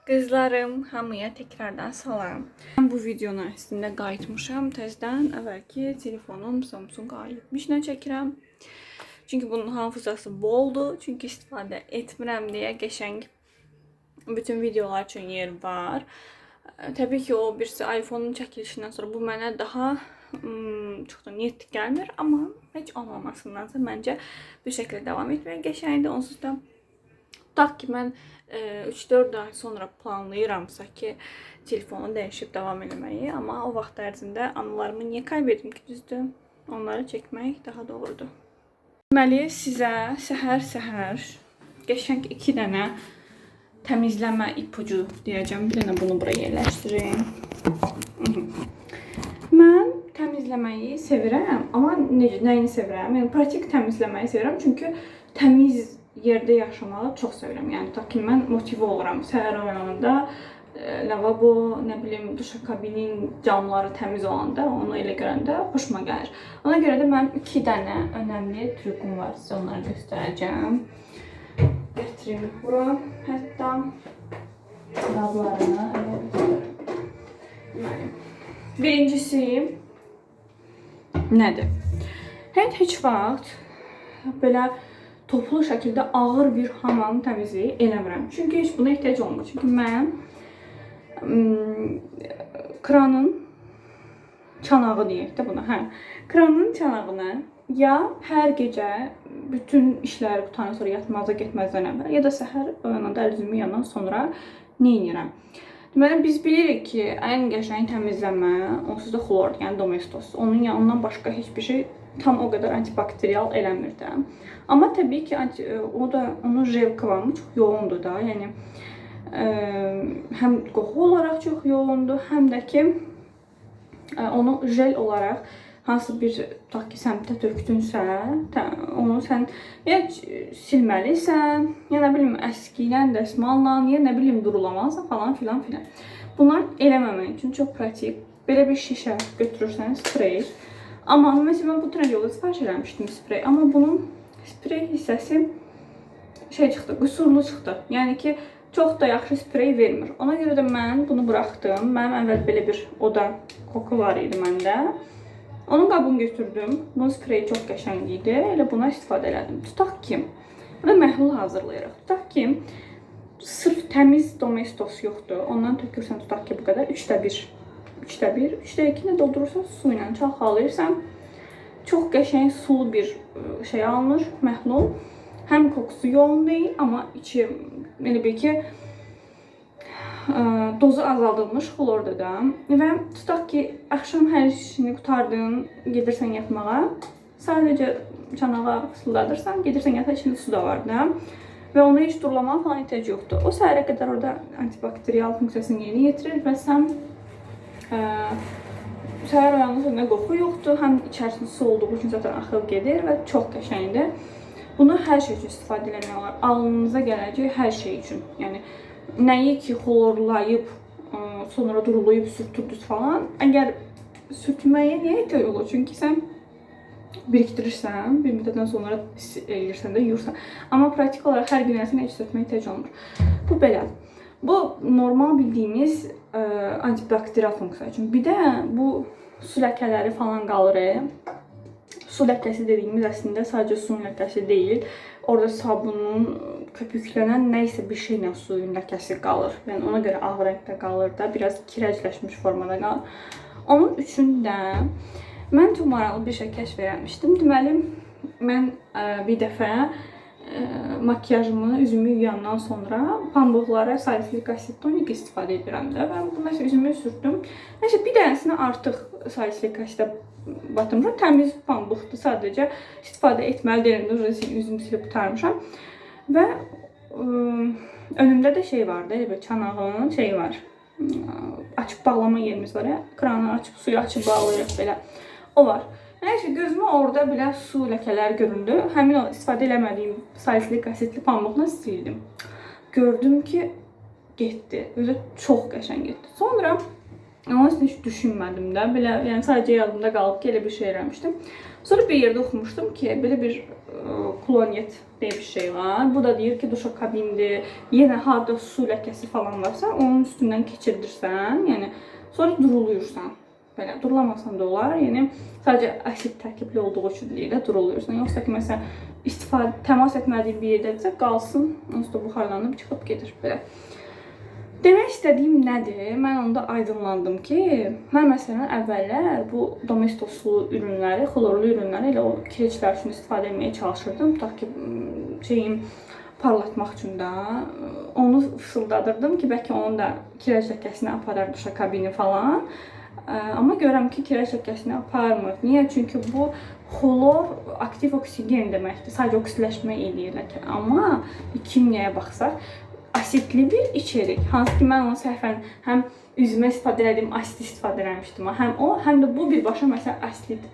Qızlarım, hamıya tekrardan salam. Mən bu videonu əslində qayıtmışam təzədən. Əvvəlki telefonum Samsung A70 ilə çəkirəm. Çünki bunun hafızası boldur. Çünki istifadə etmirəm deyə qəşəng bütün videolar üçün yer var. Təbii ki, o birisi iPhone-un çəkilişindən sonra bu mənə daha çox da net gəlmir, amma heç olmamasındansa məncə bir şəkildə davam etmək qəşəngdir. Onsuz da tutaq ki, mən 3-4 ay sonra planlayıramsa ki, telefonu dəyişib davam eləməyi, amma o vaxt ərzində anılarımı niyə kaybetdim ki, düzdür? Onları çəkmək daha doğrudur. Deməli, sizə səhər-səhər qəşəng 2 dənə təmizləmə ipucu deyəcəm. Bir dənə bunu bura yerləşdirim. Mən təmizləməyi sevirəm, amma necə, nəyini sevirəm? Yəni pratik təmizləməyi sevirəm, çünki təmiz yerdə yaşamağı çox sevirəm. Yəni tutaq ki, mən motivə oluram. Səhər oyananda lavabo, nə bilim, duşakabinin camları təmiz olanda, onu elə görəndə xoşuma gəlir. Ona görə də mənim 2 dənə önəmli trükum var. Sizə onları göstərəcəm. Gətirim bura. Hətta qablarını elə göstərim. Deməli, birincisi nədir? Heç vaxt belə toplu şəkildə ağır bir hamam təmizliyi eləmirəm. Çünki heç buna ehtiyac olmur. Çünki mən kranın çanağı deyək də buna, hə. Kranın çanağını ya hər gecə bütün işləri qurtarandan sonra yatmağa getməzdən əvvəl, ya da səhər oyananda əl üzümü yuyandan sonra nə edirəm? Deməli, biz bilirik ki, ən qəşəng təmizlənmə onsuz da xlordur, yəni domestos. Onun yanından başqa heç bir şey tam o qədər antibakterial eləmir də. Amma təbii ki, o da onun jel kıvamı çox yoğundur da. Yəni həm qoxu olaraq çox yoğundur, həm də ki onu jel olaraq hansı bir tutaq ki, səmtə tökdünsə, onu sən ya silməlisən, ya nə bilim əski ilə, dəsmalla, ya nə bilim durulamalısan falan filan filan. Bunlar eləməmək üçün çox pratik. Belə bir şişə götürürsən, sprey. Amma məsələn mən bu Trendyolda sifariş eləmişdim sprey, amma bunun sprey hissəsi şey çıxdı, qüsurlu çıxdı. Yəni ki, çox da yaxşı sprey vermir. Ona görə də mən bunu buraxdım. Mənim əvvəl belə bir oda koku var idi məndə. Onun qabını götürdüm. Bunun spreyi çox qəşəng idi. Elə buna istifadə elədim. Tutaq ki, burada məhlul hazırlayırıq. Tutaq ki, sırf təmiz domestos yoxdur. Ondan tökürsən, tutaq ki, bu qədər. 3də 1. 3də 1. 3də 2 ilə doldurursan, su ilə çalxalayırsan. Çox qəşəng sulu bir şey alınır, məhlul. Həm qoxusu yoğun deyil, amma içi elə bil ki, dozu azaldılmış xlordur da. Və tutaq ki, axşam hər işini qurtardın, gedirsən yatmağa. Sadəcə çanağa fısıldadırsan, gedirsən yatağa, içində su da var da. Və ona heç durulamağa falan ehtiyac yoxdur. O səhərə qədər orada antibakterial funksiyasını yerinə yetirir və sən səhər oyanırsan nə qoxu yoxdur, həm içərisində su olduğu üçün zaten axıb gedir və çox qəşəngdir. Bunu hər şey üçün istifadə etmək olar. Ağlınıza gələcək hər şey üçün. Yəni nəyi ki xlorlayıb, sonra durulayıb sürtürdünüz falan. Əgər sürtməyə niyə ehtiyac olur? Çünki sən birikdirirsən, bir müddətdən sonra eləyirsən də, yuyursan. Amma pratik olaraq hər gün eləsən heç sürtməyə ehtiyac olmur. Bu belə. Bu normal bildiyimiz antibakterial funksiya üçün. Bir də bu su ləkələri falan qalır. Su ləkəsi dediyimiz əslində sadəcə suyun ləkəsi deyil. Orada sabunun köpüklənən nə isə bir şeylə suyun ləkəsi qalır. Yəni ona görə ağ rəngdə qalır da, biraz kirəcləşmiş formada qalır. Onun üçün də mən çox maraqlı bir şey kəşf eləmişdim. Deməli, mən bir dəfə makiyajımı, üzümü yuyandan sonra pambıqlara salisilik asid tonik istifadə edirəm də. Mən bu məsələn üzümü sürtdüm. Nəsə bir dənəsini artıq salisilik asidə batırmışam. Təmiz pambıqdır, sadəcə istifadə etməli deyiləm. Üzümü silib qurtarmışam. Və önümdə də şey vardı, elə belə çanağın şeyi var. Açıb bağlama yerimiz var ya. Kranı açıb, suyu açıb bağlayırıq belə. O var. Nəysə, gözümə orada belə su ləkələri göründü. Həmin o istifadə eləmədiyim salisilik asidli pambıqla sildim. Gördüm ki, getdi. Özü çox qəşəng getdi. Sonra Onun üçün heç düşünmədim də. Belə, yəni sadəcə yadımda qalıb ki, elə bir şey eləmişdim. Sonra bir yerdə oxumuşdum ki, belə bir klonet deyə bir şey var. Bu da deyir ki, duşa kabindir. Yenə harda su ləkəsi falan varsa, onun üstündən keçirdirsən, yəni sonra duruluyursan. Belə durulamasan da olar. Yəni sadəcə asid tərkibli olduğu üçün deyir də duruluyursan. Yoxsa ki, məsələn, istifadə təmas etmədiyin bir yerdədirsə, qalsın, onsuz da buxarlanıb çıxıb gedir belə. Demək istədiyim nədir? Mən onda aydınlandım ki, mən məsələn əvvəllər bu domestoslu ürünləri, xlorlu ürünləri elə o kireçlər üçün istifadə etməyə çalışırdım. Tutaq ki, şeyim parlatmaq üçün də onu fısıldadırdım ki, bəlkə onun da kirec ləkəsini aparar duşa kabini falan. Amma görürəm ki, kirec ləkəsini aparmır. Niyə? Çünki bu xlor aktiv oksigen deməkdir. Sadəcə oksidləşmə eləyir ləkə. Amma kimyaya baxsaq, asidli bir içerik. Hansı ki, mən onu səhvən həm üzümə istifadə etdiyim asid istifadə eləmişdim. Həm o, həm də bu birbaşa məsələn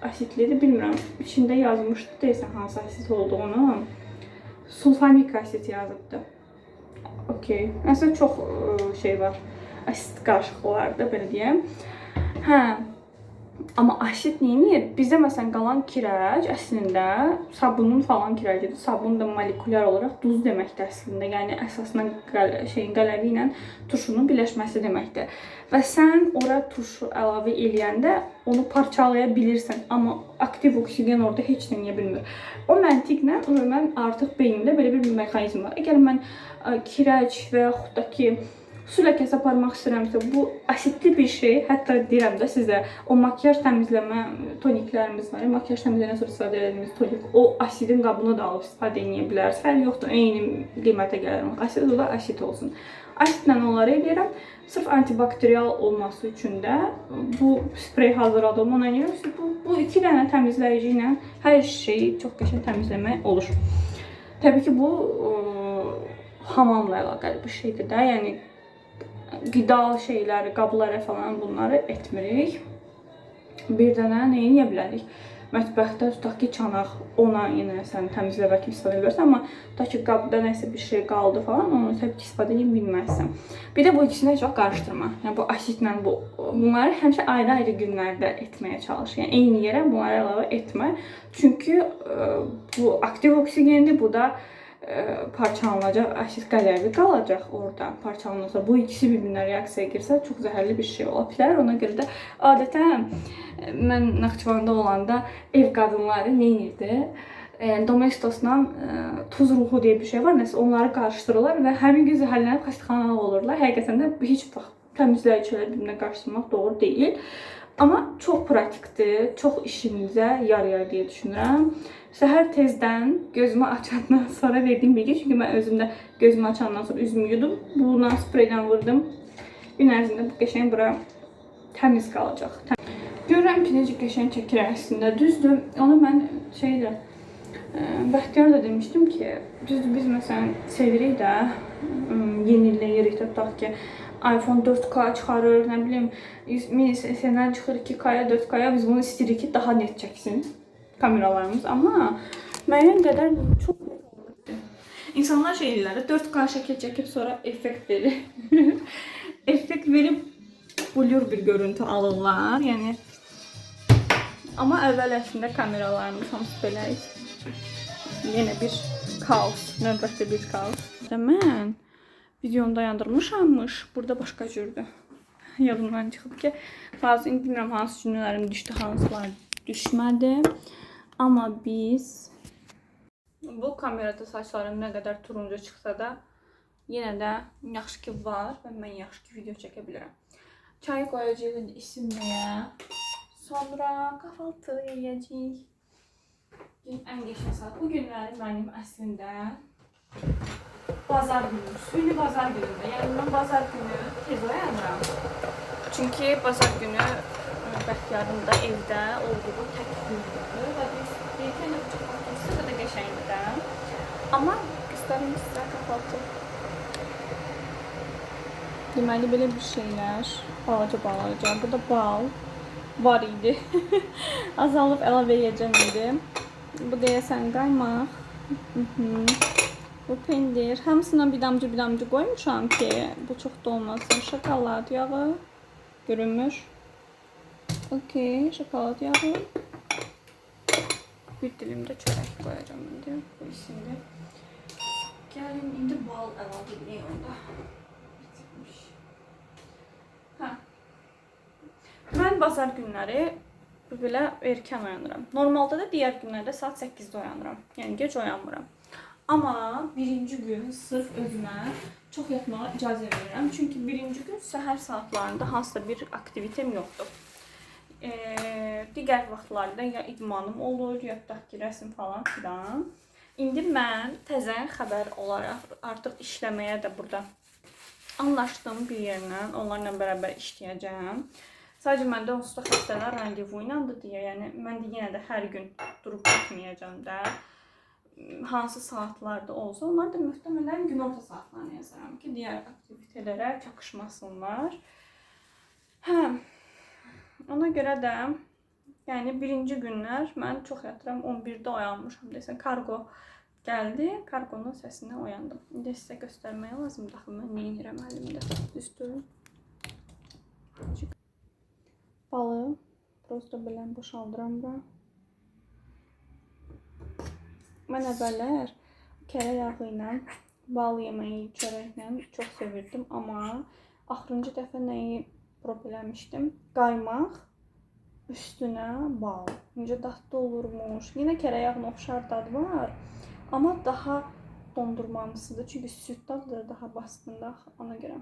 asidlidir, bilmirəm. İçində yazmışdı deyəsən hansı asid olduğunu. Sulfamik asid yazıbdı. Okey. Əslində çox şey var. Asid qarışıqlığı var da, belə deyəm. Hə. Amma asid neynir? Bizdə məsələn qalan kirəc əslində sabunun falan kirəcidir. Sabun da molekulyar olaraq duz deməkdir əslində. Yəni əsasında şeyin qələvi ilə turşunun birləşməsi deməkdir. Və sən ora turşu əlavə eləyəndə onu parçalaya bilirsən, amma aktiv oksigen orada heç nə eləyə bilmir. O məntiqlə mən artıq beynimdə belə bir mexanizm var. Əgər mən kirəc və yaxud da ki su ləkəsi aparmaq istəyirəmsə, bu asidli bir şey, hətta deyirəm də sizə, o makyaj təmizləmə toniklərimiz var, makyaj təmizləyəndən sonra istifadə etdiyimiz tonik, o asidin qabını da alıb istifadə edə bilərsiniz. Fərqi yoxdur, eyni qiymətə gəlir. Asid o da asid olsun. Asidlə onları eləyirəm. Sırf antibakterial olması üçün də bu sprey hazırladım, ona eləyirəm. Bu iki dənə təmizləyici ilə hər şeyi çox qəşəng təmizləmək olur. Təbii ki, bu hamamla əlaqəli bir şeydir də, yəni qida şeyləri, qablara falan bunları etmirik. Bir dənə nə edə bilərik? Mətbəxdə tutaq ki, çanaq, ona yenə sən təmizləmək kimi istifadə edə bilərsən, amma tutaq ki, qabda nəsə bir şey qaldı falan, onu təbii ki, istifadə edə bilməzsən. Bir də bu ikisini heç vaxt qarışdırma. Yəni bu asidlə bunları həmişə ayrı-ayrı günlərdə etməyə çalış. Yəni eyni yerə bunları əlavə etmə. Çünki bu aktiv oksigendir, bu da parçalanacaq, asid qələvi qalacaq orada parçalanırsa. Bu ikisi bir-birinə reaksiyaya girsə çox zəhərli bir şey ola bilər. Ona görə də adətən mən Naxçıvanda olanda ev qadınları nə edirdi? Yəni domestosla tuz ruhu deyə bir şey var. Nəsə onları qarışdırırlar və həmin gün zəhərlənib xəstəxanalıq olurlar. Həqiqətən də heç vaxt təmizləyiciləri bir-birinə qarışdırmaq doğru deyil. Amma çox pratikdir, çox işinizə yarayar deyə düşünürəm. Səhər tezdən gözümü açandan sonra verdiyim bilgi, çünki mən özümdə gözümü açandan sonra üzümü yudum, bundan spreydən vurdum. Gün ərzində bu qəşəng bura təmiz qalacaq. Görürəm ki, necə qəşəng çəkir əslində. Düzdür, onu mən şeylə, Bəxtiyar da demişdim ki, düzdür, biz məsələn sevirik də, yeniləyirik də, tutaq ki, iPhone 4K çıxarır, nə bilim, 100 SN çıxır 2K-ya, 4K-ya, biz bunu istəyirik ki, daha net çəksin kameralarımız. Amma müəyyən qədər çox net olmur. İnsanlar şey eləyirlər, 4K şəkil çəkib sonra effekt verir. Effekt verib blur bir görüntü alırlar. Yəni amma əvvəl əslində kameralarımız hamısı belə idi. Yenə bir kaos, növbəti bir kaos. Mən videonu dayandırmışammış, burada başqa cürdür. Yadımdan çıxıb ki, bazı indi bilmirəm hansı cümlələrim düşdü, hansılar düşmədi. Amma biz bu kamerada saçlarım nə qədər turuncu çıxsa da yenə də yaxşı ki var və mən yaxşı ki video çəkə bilirəm. Çayı qoyacağıq indi isinməyə. Sonra kahvaltı yeyəcəyik. Gün ən qəşəng saat. Bu günləri mənim əslində bazar günü, süni bazar günündə. Yəni mən bazar günü tez oyanıram. Çünki bazar günü Bəxtiyarın da evdə olduğu tək gündür və biz deyək ki, çox vaxt da qəşəngdir də. Amma göstərim sizə kahvaltı. Deməli belə bir şeylər, balaca balaca. Bu da bal var idi. Azalıb əlavə edəcəm indi. Bu deyəsən qaymaq. Bu pendir. Hamısından bir damcı bir damcı qoymuşam ki, bu çox da olmasın. Şokolad yağı. Görünmür. Okey, şokolad yağı. Bir dilim də çörək qoyacağım indi. Bu isindi. Gəlin indi bal əlavə edək onda. Bitmiş. Hə. Mən bazar günləri belə erkən oyanıram. Normalda da digər günlərdə saat 8-də oyanıram. Yəni gec oyanmıram. Amma birinci gün sırf özümə çox yatmağa icazə verirəm. Çünki birinci gün səhər saatlarında hansısa bir aktivitem yoxdur. Digər vaxtlarda ya idmanım olur, ya tutaq ki, rəsm falan filan. İndi mən təzə xəbər olaraq artıq işləməyə də burada anlaşdım bir yerlə, onlarla bərabər işləyəcəm. Sadəcə məndə onsuz da xəstələr randevu iləndir deyə, yəni mən də yenə də hər gün durub getməyəcəm də. Hansı saatlarda olsa, onlar da möhtəmələn günorta saatlarını yazaram ki, digər aktivitelərə çakışmasınlar. Hə. Ona görə də, yəni birinci günlər mən çox yatıram, 11-də oyanmışam desən, kargo gəldi, kargonun səsinə oyandım. İndi sizə göstərməyə lazımdır axı, mən nə edirəm əlimdə, düzdür. Balı prosto belə boşaldıram bura. Mən əvvəllər kərə yağı ilə bal yeməyi, çörəklə çox sevirdim, amma axırıncı dəfə nəyi prop eləmişdim? Qaymaq üstünə bal. Necə dadlı olurmuş. Yenə kərə yağına oxşar dad var, amma daha dondurmamsıdır. Çünki süd dadı da daha basqındır ona görə.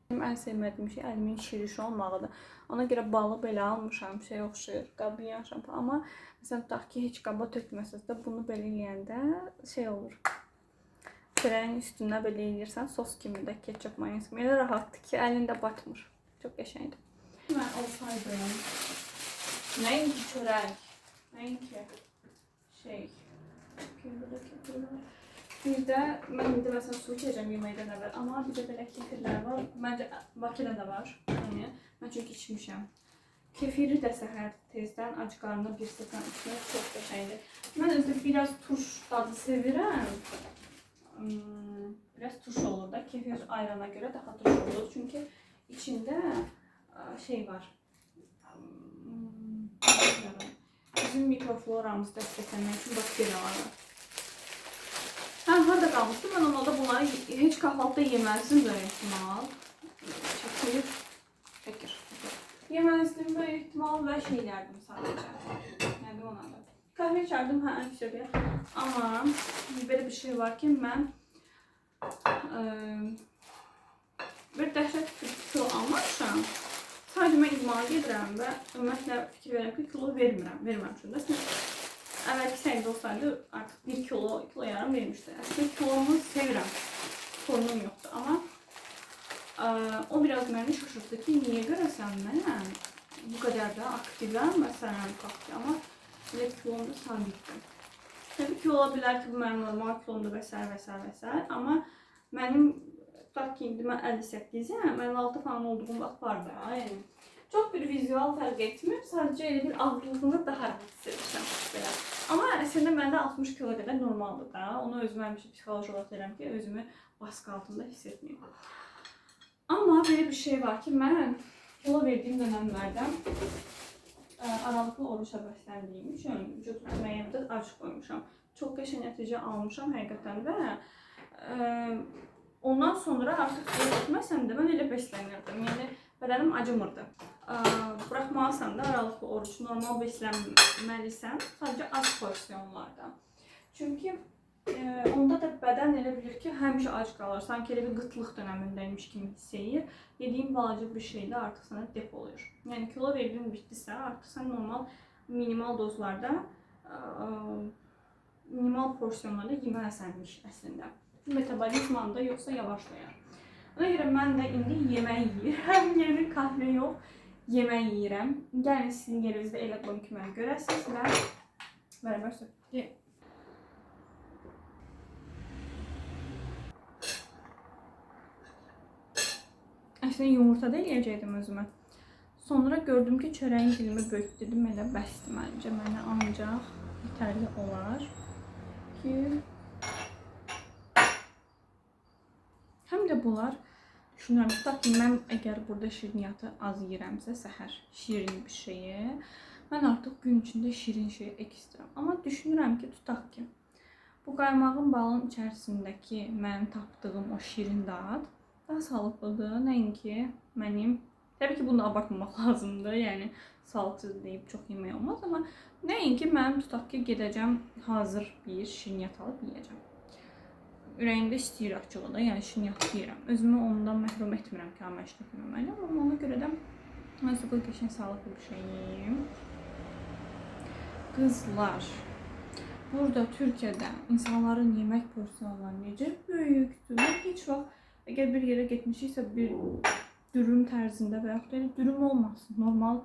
Benim ən sevmədiyim şey əlimin şirişi olmağıdır. Ona görə balı belə almışam, şey oxşayır, qabı yaşam. Amma məsələn, tutaq ki, heç qaba tökməsəz də bunu belə eləyəndə şey olur. Çörəyin üstünə belə eləyirsən, sos kimi də, ketçap, mayonez kimi. Elə rahatdır ki, əlində batmır. Çox qəşəngdir. Mən olsaydım, nəinki çörək, nəinki şey, burada kefir var. Bir də mən indi məsələn su içəcəm yeməkdən əvvəl, amma bir də belə kefirlər var. Məncə Bakıda da var. Yəni mən çünki içmişəm. Kefiri də səhər tezdən ac qarnına bir stəkan içmək çox qəşəngdir. Mən özü biraz turş dadı sevirəm. Biraz turş olur da. Kefir ayrana görə daha turş olur. Çünki içində şey var. Bizim mikrofloramızı dəstəkləmək üçün bakteriyalar var. Hə, harada qalmışdım? Mən onlarda bunları heç kahvaltıda yeməzdim böyük ehtimal. Şəkir. Yeməzdim böyük ehtimal və şey yerdim sadəcə. Nədir onun adı? Kahve içərdim, hə, ən yüksək. Amma belə bir şey var ki, mən bir dəhşət kilo almışam. Sadəcə mən idmana gedirəm və ümumiyyətlə fikir verirəm ki, kilo vermirəm. Verməmişim də. Əvvəlki səydə olsaydı artıq 1 kilo, 2 kilo yarım vermişdi. Əslində kilomu sevirəm, sorunum yoxdur. Amma o biraz məni şaşırtdı ki, niyə görəsən mən bu qədər də aktivəm, məsələn, qalxdı. Amma elə kilom da sabitdir. Təbii ki, ola bilər ki, bu mənim normal kilomdur və s. və s. və s. Amma mənim, tutaq ki, indi mən 58-əm, 56 falan olduğum vaxt var da, yəni. Çox bir vizual fərq etmir, sadəcə elə bir ağırlığını daha rahat hiss edirsən belə. Amma əslində məndə 60 kilo qədər normaldır da. Onu özümə həmişə psixoloji olaraq deyirəm ki, özümü baskı altında hiss etməyim. Amma belə bir şey var ki, mən kilo verdiyim dönəmlərdə aralıqlı oruçla bəsləndiyim üçün vücud müəyyən müddət ac qoymuşam. Çox qəşəng nəticə almışam həqiqətən və ondan sonra artıq etməsəm də mən elə bəslənirdim. Yəni bədənim acımırdı. Bıraxmalısan da aralıqlı oruç, normal bəslənməlisən, sadəcə az porsiyonlarda. Çünki onda da bədən elə bilir ki, həmişə ac qalır. Sanki elə bir qıtlıq dönəmindəymiş kimi hiss edir. Yediyin balaca bir şey də artıq sənə depolayır. Yəni kilo verdiyin bitdisə, artıq sən normal minimal dozlarda, minimal porsiyonlarda yeməlisənmiş əslində. Metabolizman da yoxsa yavaşlayar. Ona görə mən də indi yemək yeyirəm, yəni kahve yox, yemək yeyirəm. Gəlin sizin yerinizdə elə qoyum ki, məni görəsiniz və bərabər söhbət edək. Əslində yumurta da eləyəcəkdim özümə. Sonra gördüm ki, çörəyin dilimi böyük dedim, elə bəsdir məncə, mənə ancaq yetərli olar ki... Həm də bunlar Düşünürəm, tutaq ki, mən əgər burada şirniyyatı az yeyirəmsə, səhər şirin bir şeyi, mən artıq gün içində şirin şeyi ekstram. Amma düşünürəm ki, tutaq ki, bu qaymağın balın içərisindəki mənim tapdığım o şirin dad daha sağlıqlıdır. Nəinki mənim, təbii ki, bunu abartmamaq lazımdır. Yəni sağlıqsız deyib çox yemək olmaz, amma nəinki mənim tutaq ki, gedəcəm hazır bir şirniyyat alıb yeyəcəm. Ürəyimdə istəyir açığı da, yəni şirniyyat yeyirəm. Özümü ondan məhrum etmirəm ki, mən şirniyyat yeməliyəm, amma ona görə də mən qoy qəşəng sağlıqlı bir şey yeyim. Qızlar, burada Türkiyədə insanların yemək porsiyonları necə böyükdür. Mən heç vaxt əgər bir yerə getmişiksə bir dürüm tərzində və yaxud da elə dürüm olmasın, normal,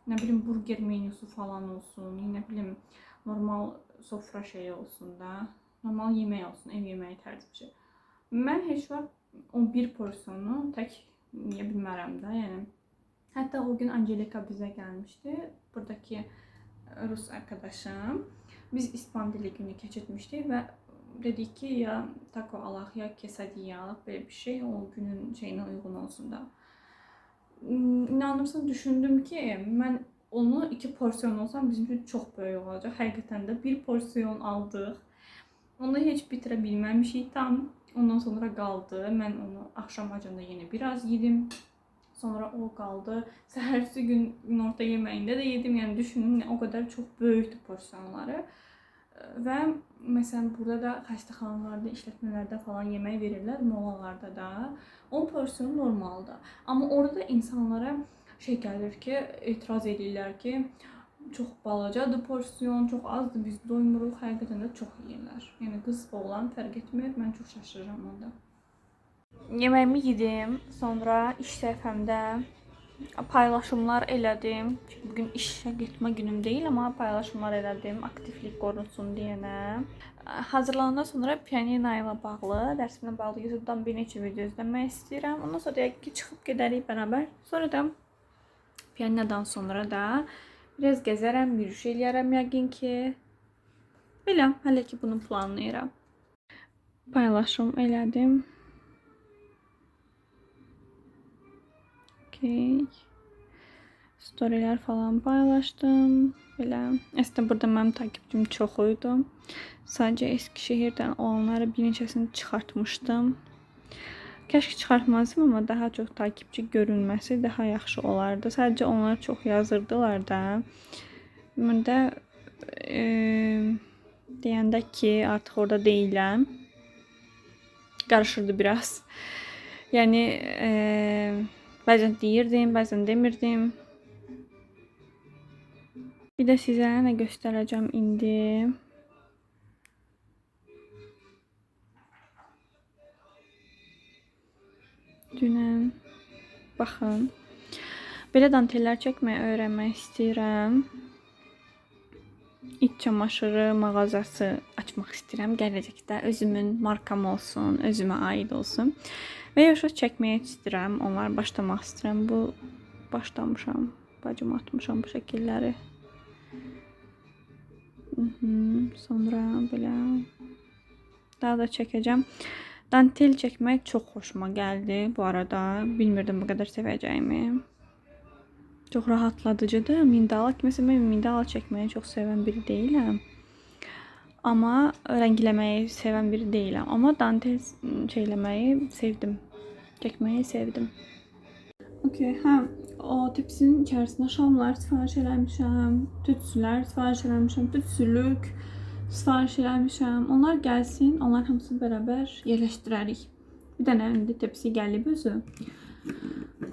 nə bilim, burger menyusu falan olsun, nə bilim, normal sofra şeyi olsun da, normal yemək olsun, ev yeməyi tərzi bir şey. Mən heç vaxt o bir porsiyonu tək yeyə bilmərəm də, yəni. Hətta o gün Angelika bizə gəlmişdi, buradakı rus arkadaşım. Biz İspan dili günü keçirtmişdik və dedik ki, ya taco alaq, ya quesadilla alaq, belə bir şey, o günün şeyinə uyğun olsun da. İnanırsan, düşündüm ki, mən onu 2 porsiyon olsam bizim üçün çox böyük olacaq. Həqiqətən də bir porsiyon aldıq. Onu heç bitirə bilməmişik tam. Ondan sonra qaldı. Mən onu axşam acında yenə biraz yedim. Sonra o qaldı. Səhərsi gün günorta yeməyində də yedim. Yəni düşünün, o qədər çox böyükdür porsiyonları. Və məsələn burada da xəstəxanalarda, işlətmələrdə falan yemək verirlər, molalarda da. 10 porsiyon normaldır. Amma orada da insanlara şey gəlir ki, etiraz edirlər ki, çox balacadır porsiyon, çox azdır, biz doymuruq. Həqiqətən də çox yeyirlər. Yəni qız, oğlan fərq etmir. Mən çox şaşırıram onda. Yeməyimi yedim. Sonra iş səhifəmdə paylaşımlar elədim. Çünki bugün işə getmə günüm deyil, amma paylaşımlar elədim, aktivlik qorunsun deyənə. Hazırlanandan sonra pianino ilə bağlı, dərsimlə bağlı YouTube-dan bir neçə video izləmək istəyirəm. Ondan sonra yəqin ki, çıxıb gedərik bərabər. Sonra da pianinodan sonra da biraz gəzərəm, yürüyüş eləyərəm yəqin ki. Belə, hələ ki bunu planlayıram. Paylaşım elədim. Okay. Storylər falan paylaşdım. Belə. Əslində burada mənim takipçim çox idi. Sadəcə Eskişehirdən olanları bir neçəsini çıxartmışdım. Kəşke çıxartmazdım, amma daha çox takipçi görünməsi daha yaxşı olardı. Sadəcə onlar çox yazırdılar da. Mən də deyəndə ki, artıq orada deyiləm. Qarışırdı biraz. Yəni bəzən deyirdim, bəzən demirdim. Bir də sizə nə göstərəcəm indi. Dünən, baxın, belə dantellər çəkməyi öyrənmək istəyirəm. İç çamaşırı mağazası açmaq istəyirəm. Gələcəkdə özümün markam olsun, özümə aid olsun. Və yaşa çəkməyə istəyirəm, onları başlamaq istəyirəm. Bu, başlamışam, bacıma atmışam bu şəkilləri. Sonra belə daha da çəkəcəm. Dantel çəkmək çox xoşuma gəldi bu arada. Bilmirdim bu qədər sevəcəyimi. Çox rahatladıcıdır. Mindala, məsələn, mən mindala çəkməyi çox sevən biri deyiləm. Amma rəngləməyi sevən biri deyiləm. Amma dantel şeyləməyi sevdim. Çəkməyi sevdim. Okey, hə, o tepsinin içərisinə şamlar sifariş eləmişəm, tütsülər sifariş eləmişəm, tütsülük sifariş eləmişəm. Onlar gəlsin, onlar hamısını bərabər yerləşdirərik. Bir dənə indi tepsi gəlib özü.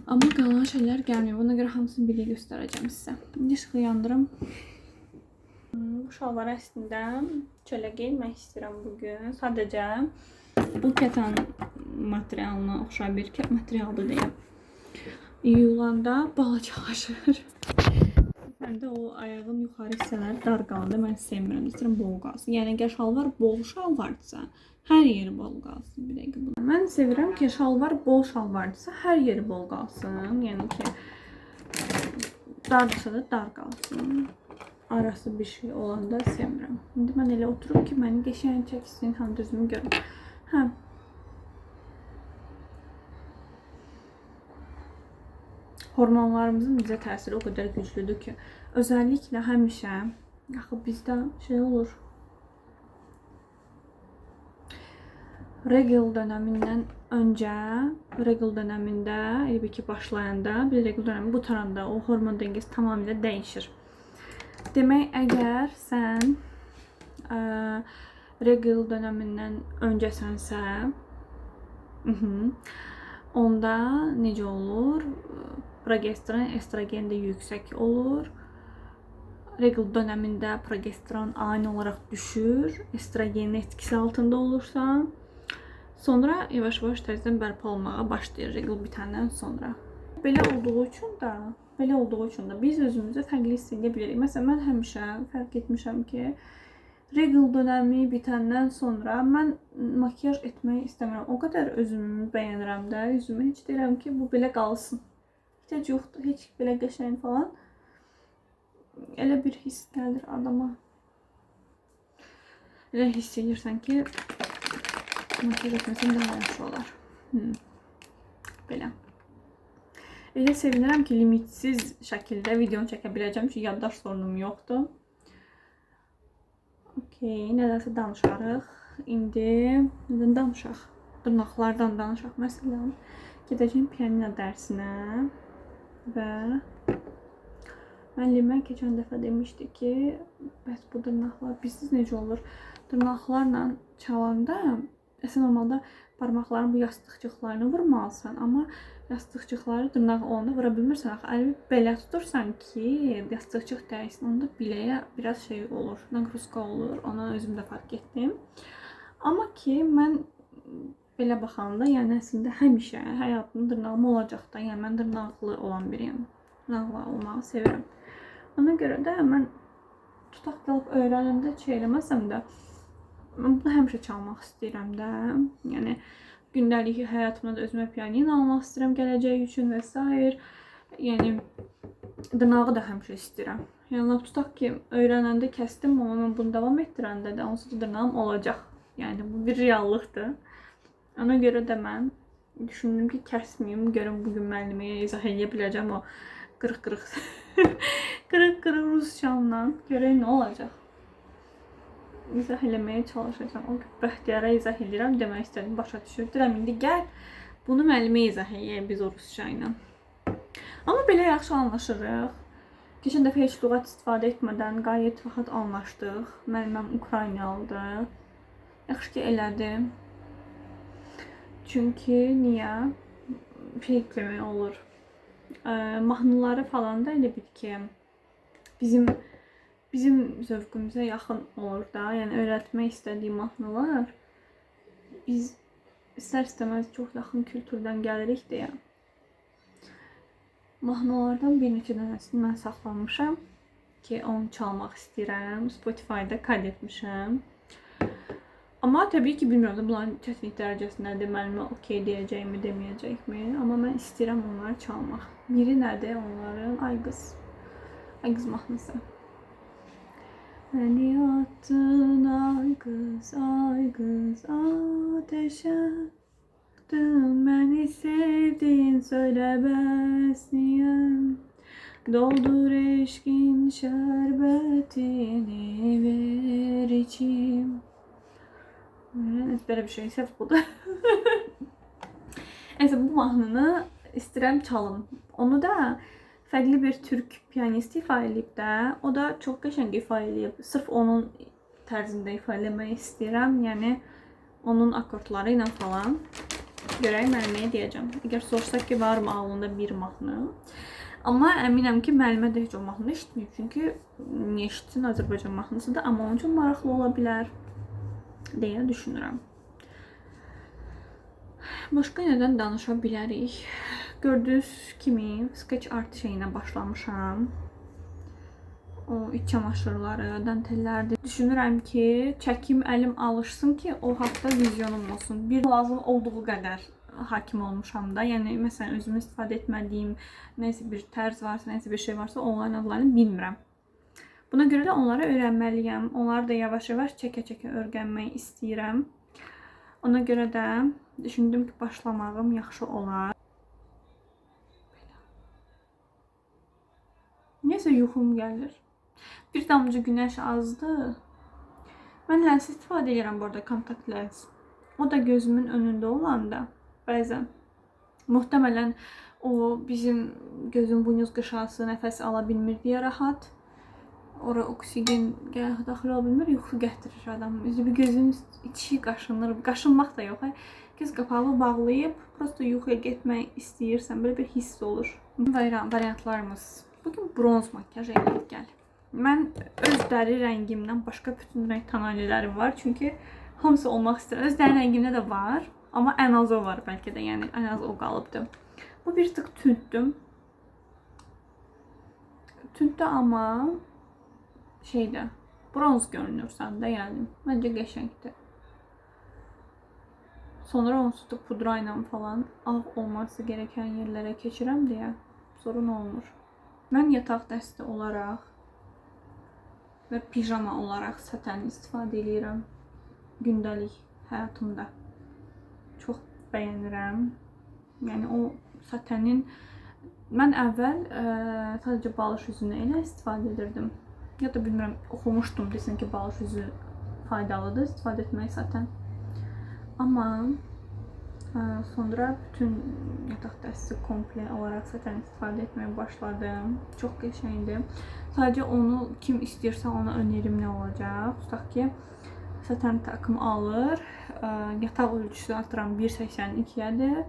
Amma qalan şeylər gəlməyib. Ona görə hamısını birlikdə göstərəcəm sizə. İndi işığı yandırım. Bu şalvarı əslində çölə geyinmək istəyirəm bugün. Sadəcə bu kətan materialına oxşar bir materialdır deyə. Yuyulanda balacalaşır. Həm də o ayağın yuxarı hissələri dar qalanda mən sevmirəm. İstəyirəm bol qalsın. Yəni əgər şalvar bol şalvardısa, hər yeri bol qalsın. Bir dəqiqə bunu. Mən sevirəm ki, şalvar bol şalvardısa, hər yeri bol qalsın. Yəni ki, dardırsa da dar qalsın. Arası bir şey olanda sevmirəm. İndi mən elə oturup ki, məni qəşəng çəksin, həm də özümü görüm. Hə. Hormonlarımızın bizə təsiri o qədər güclüdür ki, özellikle həmişə axı bizdə şey olur. Regl dönəmindən öncə, regl dönəmində, elə bil ki, başlayanda, bir regl dönəmi qutaranda o hormon dəngəsi tamamilə dəyişir. Demək, əgər sən regl dönəmindən öncəsənsə, onda necə olur? Progesteron, estrogen də yüksək olur. Regl dönəmində progesteron ani olaraq düşür, estrogenin etkisi altında olursan. Sonra yavaş-yavaş təzədən bərpa olmağa başlayır regl bitəndən sonra. Belə olduğu üçün də biz özümüzü fərqli hiss edə bilirik. Məsələn, mən həmişə fərq etmişəm ki, regl dönəmi bitəndən sonra mən makiyaj etməyi istəmirəm. O qədər özümü bəyənirəm də, üzümü heç deyirəm ki, bu belə qalsın. Ehtiyac yoxdur, heç belə qəşəng falan. Elə bir hiss gəlir adama. Elə hiss edirsən ki, makiyaj etməsən daha yaxşı olar. Belə. Elə sevinirəm ki, limitsiz şəkildə videonu çəkə biləcəm ki, yaddaş sorunum yoxdur. Okey, nədənsə danışarıq. İndi nədən danışaq? Dırnaqlardan danışaq. Məsələn, gedəcəyim pianino dərsinə və müəllimə keçən dəfə demişdi ki, bəs bu dırnaqlar, bilirsiniz necə olur? Dırnaqlarla çalanda, əslində normalda barmaqların bu yastıqcıqlarını vurmalısan, amma yastıqcıqları dırnaq olanda vura bilmirsən. Axı, əlini belə tutursan ki, yastıqcıq dəysin, onda biləyə biraz şey olur, naqruska olur. Ona özüm də fərq etdim. Amma ki, mən belə baxanda, yəni əslində həmişə həyatımda dırnağım olacaq da. Yəni mən dırnaqlı olan biriyəm. Dırnaqlı olmağı sevirəm. Ona görə də mən tutaq ki, öyrənəndə şey eləməsəm də, mən bunu həmişə çalmaq istəyirəm də. Yəni gündəlik həyatımda da özümə pianino almaq istəyirəm gələcək üçün və s. Yəni dırnağı da həmişə istəyirəm. Yəni lap tutaq ki, öyrənəndə kəsdim, amma mən bunu davam etdirəndə də onsuz da dırnağım olacaq. Yəni bu bir reallıqdır. Ona görə də mən düşündüm ki, kəsməyim, görüm bugün müəlliməyə izah eləyə biləcəm o qırıq-qırıq qırıq-qırıq rusçamla. Görək nə olacaq. İzah eləməyə çalışacağam. O Bəxtiyara izah edirəm, demək istədim, başa düşürdürəm. İndi gəl bunu müəllimə izah eləyək biz o rusça ilə. Amma belə yaxşı anlaşırıq. Keçən dəfə heç lüğət istifadə etmədən qayət rahat anlaşdıq. Müəlliməm Ukraynalıdır. Yaxşı ki, elədi. Çünki niyə? Şey demək olur. Mahnıları falan da elə bil ki, bizim zövqümüzə yaxın olur da. Yəni öyrətmək istədiyi mahnılar biz istər-istəməz çox yaxın kültürdən gəlirik deyə. Mahnılardan bir neçə dənəsini mən saxlamışam ki, onu çalmaq istəyirəm. Spotify-da qeyd etmişəm. Amma təbii ki, bilmirəm də bunların çətinlik dərəcəsi nədir, müəllimə okey deyəcəkmi, deməyəcəkmi. Amma mən istəyirəm onları çalmaq. Biri nədir onların? Ay qız. Ay qız mahnısı. Beni attın ay qız, ay qız ateşe. Beni sevdin söyle bəs niye? Doldur eşkin şərbətini ver içim. Evet, belə bir şey, səhv budur. Neyse, bu mahnını istəyirəm çalım. Onu da fərqli bir türk pianisti ifa eləyib də. O da çox qəşəng ifa eləyib. Sırf onun tərzində ifa eləmək istəyirəm. Yəni onun akordları ilə falan. Görək müəlliməyə deyəcəm. Əgər soruşsaq ki, varmı ağlında bir mahnı? Amma əminəm ki, müəllimə də heç o mahnını eşitməyib. Çünki niyə eşitsin, Azərbaycan mahnısıdır. Amma onun üçün maraqlı ola bilər deyə düşünürəm. Başqa nədən danışa bilərik? Gördüyünüz kimi sketch art şeyinə başlamışam. O iç çamaşırları, dantellərdir. Düşünürəm ki, çəkim əlim alışsın ki, o haqda vizyonum olsun. Bir lazım olduğu qədər hakim olmuşam da. Yəni məsələn, özümü istifadə etmədiyim nəsə bir tərz varsa, nəsə bir şey varsa, onların adlarını bilmirəm. Buna görə də onları öyrənməliyəm. Onları da yavaş-yavaş çəkə-çəkə öyrənmək istəyirəm. Ona görə də düşündüm ki, başlamağım yaxşı olar. Belə. Niyəsə yuxum gəlir. Bir damcı günəş azdı. Mən lens istifadə edirəm bu arada, kontakt lens. O da gözümün önündə olanda bəzən muhtemelen o bizim gözün buynuz qışası nəfəs ala bilmir deyə rahat. Ora oksigen daxil ola bilmir, yuxu gətirir adam. Üzü bir gözün içi qaşınır. Qaşınmaq da yox. Göz qapağı bağlayıb prosto yuxuya getmək istəyirsən, belə bir hiss olur. Variantlarımız. Bugün bronz makyaj eləyək gəl. Mən öz dəri rəngimdən başqa bütün rəng tonalilərim var. Çünki hamısı olmaq istəyirəm. Öz dəri rəngimdə də var, amma ən az o var bəlkə də, yəni ən az o qalıbdı. Bu bir tık tündüm. Tündü amma şeydə bronz görünür səndə, yəni məncə qəşəngdir. Sonra onu tutup pudra ilə falan ağ olması gereken yerlərə keçirəm deyə sorun olmur. Mən yataq dəsti olaraq və pijama olaraq saten istifadə edirəm gündəlik həyatımda. Çox bəyənirəm. Yəni o satenin mən əvvəl sadəcə balış üzünü elə istifadə edirdim. Ya da bilmirəm, oxumuşdum desin ki, balış üzü faydalıdır istifadə etmək saten. Amma sonra bütün yataq dəsti komple olaraq saten istifadə etməyə başladım. Çox qəşəngdir. Sadəcə onu kim istəyirsə ona önerim nə olacaq? Tutaq ki, saten takımı alır. Yataq ölçüsü atıram 1,82-yədir.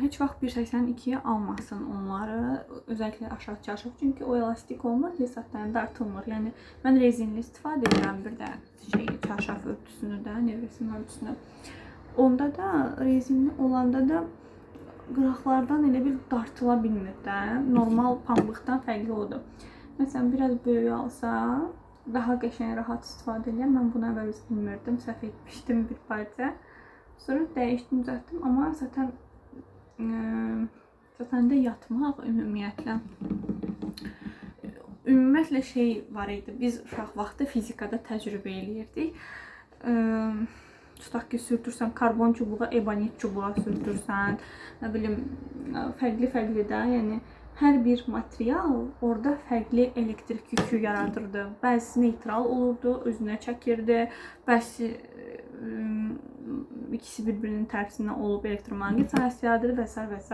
Heç vaxt 1,82-yə almasın onları. Özellikle aşağı çarşaf. Çünki o elastik olmur deyə saten dartılmır. Yəni mən rezinli istifadə edirəm bir də çarşaf örtüsünü də, nevresim örtüsünü. Onda da rezinli olanda da qıraqlardan elə bir dartıla bilmir də. Normal pambıqdan fərqli odur. Məsələn, biraz böyük alsa daha qəşəng, rahat istifadə edirəm. Mən bunu əvvəl bilmirdim, səhv etmişdim bir parça. Sonra dəyişdim, düzəltdim, amma zaten satende yatmaq ümumiyyətlə şey var idi. Biz uşaq vaxtı fizikada təcrübə eləyirdik. Tutaq ki, sürtürsən karbon çubuğa, ebanit çubuğa sürtürsən, nə bilim, fərqli-fərqli də, yəni hər bir material orada fərqli elektrik yükü yaradırdı. Bəzisi neytral olurdu, özünə çəkirdi. Bəzisi ikisi bir-birinin tərsinə olub elektromaqnit sahəsi yaradırdı və s. və s.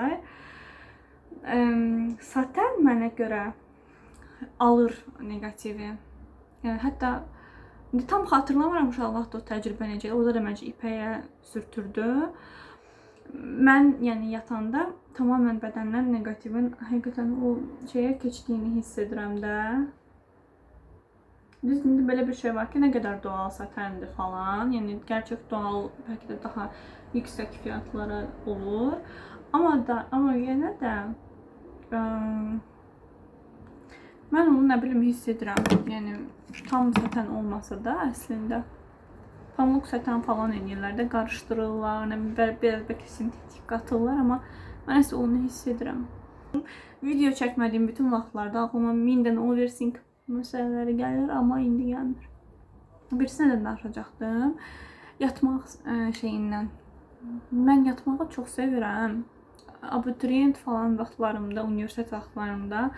Saten mənə görə alır neqativi. Yəni hətta indi tam xatırlamıram uşaq vaxtı o təcrübə necə. Orada da məncə ipəyə sürtürdü. Mən yəni yatanda tamamilə bədəndən neqativin həqiqətən o şeyə keçdiyini hiss edirəm də. Düz indi belə bir şey var ki, nə qədər doğal satendir falan. Yəni gerçək doğal bəlkə də daha yüksək fiyatlara olur. Amma yenə də mən onu nə bilim hiss edirəm. Yəni tam saten olmasa da əslində pamuk saten falan eləyirlər də, qarışdırırlar, nə bilim biraz bəlkə sintetik qatırlar, amma mən əslində onu hiss edirəm. Video çəkmədiyim bütün vaxtlarda ağlıma 1000 dənə overthink məsələləri gəlir, amma indi gəlmir. Birisinə də danışacaqdım. Yatmaq şeyindən. Mən yatmağı çox sevirəm. Abituriyent falan vaxtlarımda, universitet vaxtlarımda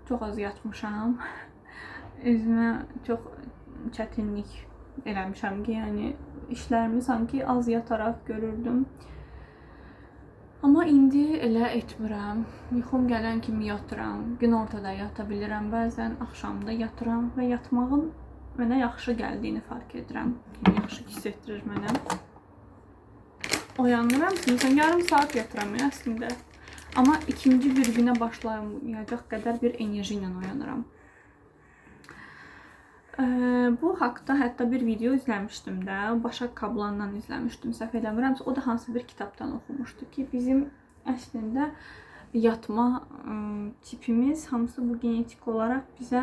çox az yatmışam. Özümə çox çətinlik eləmişəm ki, yəni işlərimi sanki az yataraq görürdüm. Amma indi elə etmirəm. Yuxum gələn kimi yatıram. Gün ortada yata bilirəm, bəzən axşamda yatıram və yatmağın mənə yaxşı gəldiyini fark edirəm. Yəni, yaxşı hiss etdirir mənə. Oyanıram, məsələn, yarım saat yatıram əslində. Amma ikinci bir günə başlayacaq qədər bir enerji ilə oyanıram. Bu haqda hətta bir video izləmişdim də, Başak Kablandan izləmişdim, səhv eləmirəmsə, o da hansı bir kitabdan oxumuşdu ki, bizim əslində yatma tipimiz hamısı bu genetik olaraq bizə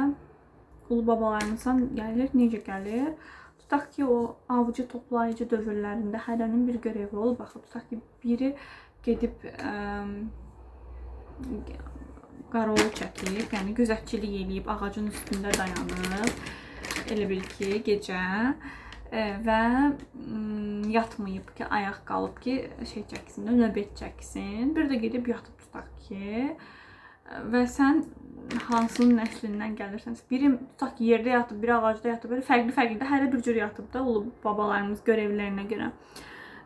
ulu babalarımızdan gəlir. Necə gəlir? Tutaq ki, o avcı toplayıcı dövrlərində hərənin bir görevi olub. Baxın, tutaq ki, biri gedib qarovul çəkib, yəni gözətçilik eləyib, ağacın üstündə dayanıb, elə bil ki, gecə və yatmayıb ki, ayaq qalıb ki, şey çəksin, növbət çəksin. Bir də gedib yatıb tutaq ki, Və sən hansının nəslindən gəlirsən? Biri tutaq ki, yerdə yatıb, biri ağacda yatıb, belə fərqli-fərqli də hərə bir cür yatıb da ulu babalarımız görevlərinə görə.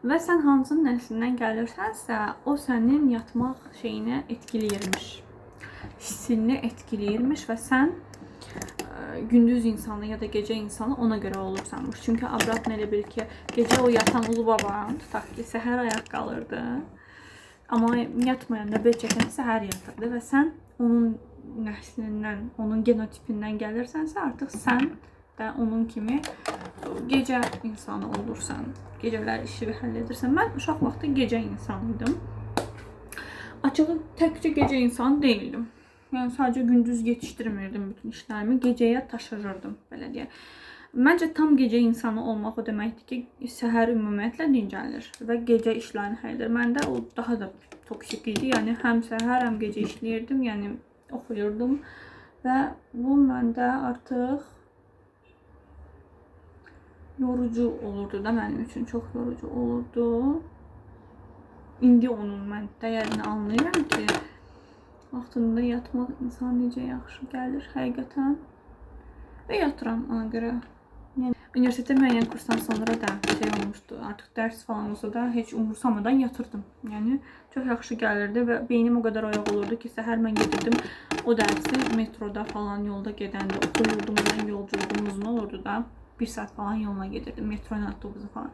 Və sən hansının nəslindən gəlirsənsə, o sənin yatmaq şeyini etkiləyirmiş. Hissini etkiləyirmiş və sən gündüz insanı ya da gecə insanı ona görə olursanmış. Çünki abratın elə bil ki, gecə o yatan ulu baban, tutaq ki, səhər ayaq qalırdı. Amma yatmayan, növbət çəkən səhər yatırdı və sən onun nəslindən, onun genotipindən gəlirsənsə, artıq sən də onun kimi gecə insanı olursan. Gecələr işi həll edirsən. Mən uşaq vaxtı gecə insanı idim. Açığı təkcə gecə insanı deyildim. Yəni sadəcə gündüz yetişdirmirdim bütün işlərimi, gecəyə taşırırdım, belə deyək. Məncə tam gecə insanı olmaq o deməkdir ki, səhər ümumiyyətlə dincəlir və gecə işlərini həll edir. Məndə o daha da toksik idi. Yəni həm səhər, həm gecə işləyirdim, yəni oxuyurdum və bu məndə artıq yorucu olurdu da, mənim üçün çox yorucu olurdu. İndi onun mən dəyərini anlayıram ki, vaxtında yatmaq insana necə yaxşı gəlir həqiqətən. Və yatıram ona görə. Yəni universitetdə müəyyən kursdan sonra da şey olmuşdu. Artıq dərs falan olsa da heç umursamadan yatırdım. Yəni çox yaxşı gəlirdi və beynim o qədər oyaq olurdu ki, səhər mən gedirdim o dərsi metroda falan yolda gedəndə oxuyurdum. Mən yolculuğum uzun olurdu da. 1 saat falan yoluna gedirdim metro ilə, avtobusa falan.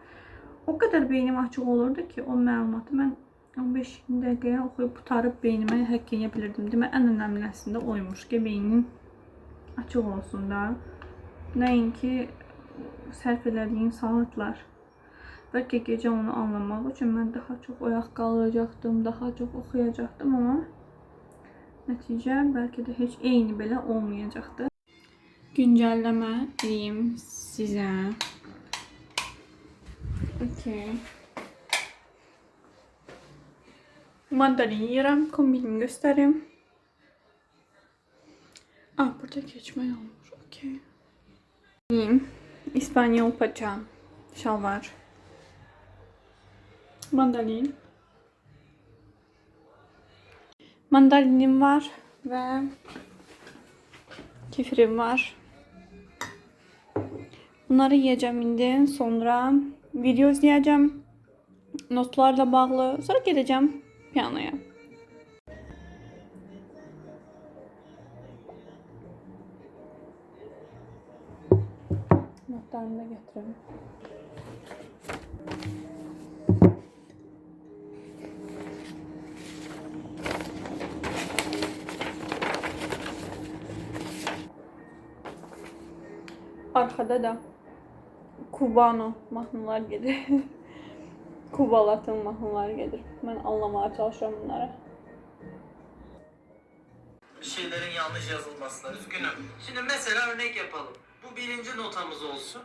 O qədər beynim açıq olurdu ki, o məlumatı mən 15-20 dəqiqəyə oxuyub qurtarıb beynimə həkk edə bilirdim. Demək, ən önəmli əslində oymuş ki, beynin açıq olsun da. Nəinki sərf elədiyin saatlar. Bəlkə gecə onu anlamaq üçün mən daha çox oyaq qalacaqdım, daha çox oxuyacaqdım, amma nəticə bəlkə də heç eyni belə olmayacaqdı. Güncəlləmə edeyim sizə. Okay. Mandalina yiyirəm, kombinimi göstəreyim. Ah, burada keçmək olmur. Okay. Yiyeyim. İspanyol paça, şalvar, mandalin. Mandalinim var və kefirim var. Bunları yiyeceğim indi. Sonra video izleyeceğim. Notlarla bağlı. Sonra gedeceğim piyanoya. Notlarımı da getireyim. Arkada da Cubano mahnılar gedir. Kuba Latin mahnıları gedir. Mən anlamağa çalışıram bunları. Bir şeylerin yanlış yazılmasına üzgünüm. Şimdi mesela örnek yapalım. Bu birinci notamız olsun.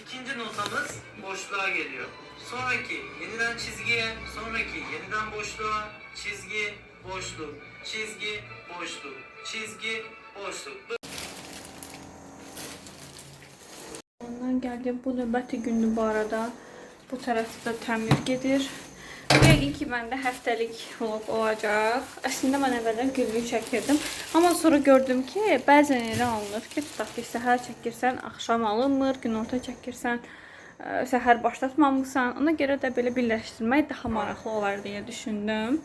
İkinci notamız boşluğa geliyor. Sonraki yeniden çizgiye, sonraki yeniden boşluğa, çizgi, boşluk, çizgi, boşluk, çizgi, boşluk. Ondan gəldi. Bu növbəti gündür bu arada. Bu tərəfdə də təmir gedir. Yəqin ki, məndə həftəlik vlog olacaq. Əslində mən əvvəldən günlük çəkirdim. Amma sonra gördüm ki, bəzən elə alınır ki, tutaq ki, səhər çəkirsən, axşam alınmır, günorta çəkirsən, səhər başlatmamısan. Ona görə də belə birləşdirmək daha maraqlı olar deyə düşündüm.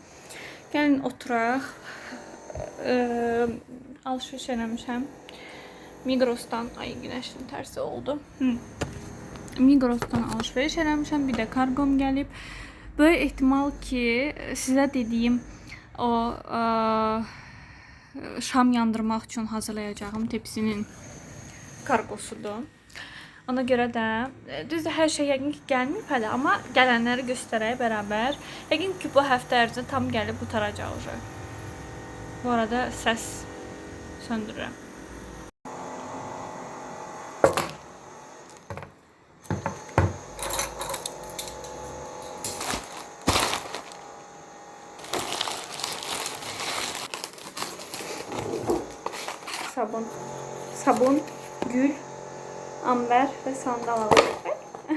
Gəlin oturaq. Alışveriş eləmişəm. Migros'dan, ay günəşin tərsi oldu. Migros'dan alışveriş eləmişəm. Bir də kargom gəlib. Böyük ehtimal ki, sizə dediyim o şam yandırmaq üçün hazırlayacağım tepsinin kargosudur. Ona görə də düzdür, hər şey yəqin ki gəlməyib hələ, amma gələnləri göstərək bərabər. Yəqin ki bu həftə ərzində tam gəlib qurtaracaq uje. Bu arada səs söndürürəm. Sabun. Sabun, gül, amber və sandal aldım.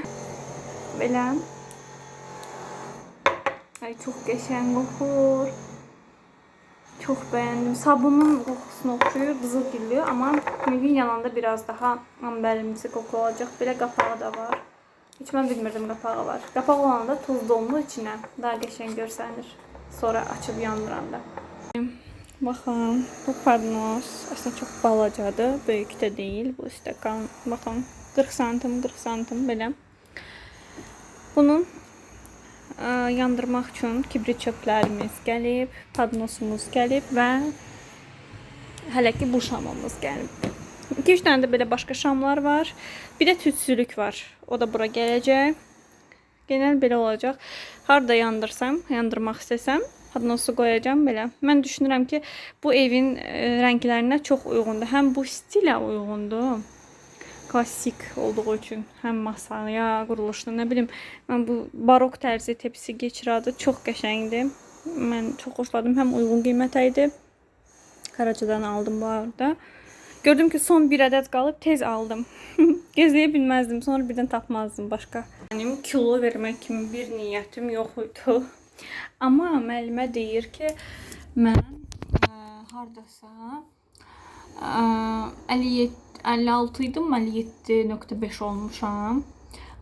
Belə. Ay çox qəşəng qoxur. Çox bəyəndim. Sabunun qoxusuna oxşuyur, qızıl güllü, amma mümkün yananda biraz daha ambərimsi qoxu olacaq. Belə qapağı da var. Heç mən bilmirdim qapağı var. Qapaq olanda toz dolunur içinə. Daha qəşəng görsənir. Sonra açıb yandıranda. Baxın, bu padnos əslində çox balacadır, böyük də deyil. Bu stəkan, baxın, 40 santim, 40 santim belə. Bunu yandırmaq üçün kibrit çöplərimiz gəlib, padnosumuz gəlib və hələ ki bu şamımız gəlib. 2-3 dənə də belə başqa şamlar var. Bir də tütsülük var. O da bura gələcək. Genel belə olacaq. Harda yandırsam, yandırmaq istəsəm, padnosu qoyacağam belə. Mən düşünürəm ki, bu evin rənglərinə çox uyğundur. Həm bu stilə uyğundur. Klassik olduğu üçün həm masaya, quruluşuna, nə bilim, mən bu barok tərzi tepsi keçiradı. Çox qəşəngdir. Mən çox xoşladım. Həm uyğun qiymətə idi. Karacadan aldım bu arada. Gördüm ki, son bir ədəd qalıb, tez aldım. Gözləyə bilməzdim. Sonra birdən tapmazdım başqa. Mənim kilo vermək kimi bir niyyətim yox idi. Amma müəllimə deyir ki, mən hardasa 57, 56 idim, 57.5 olmuşam.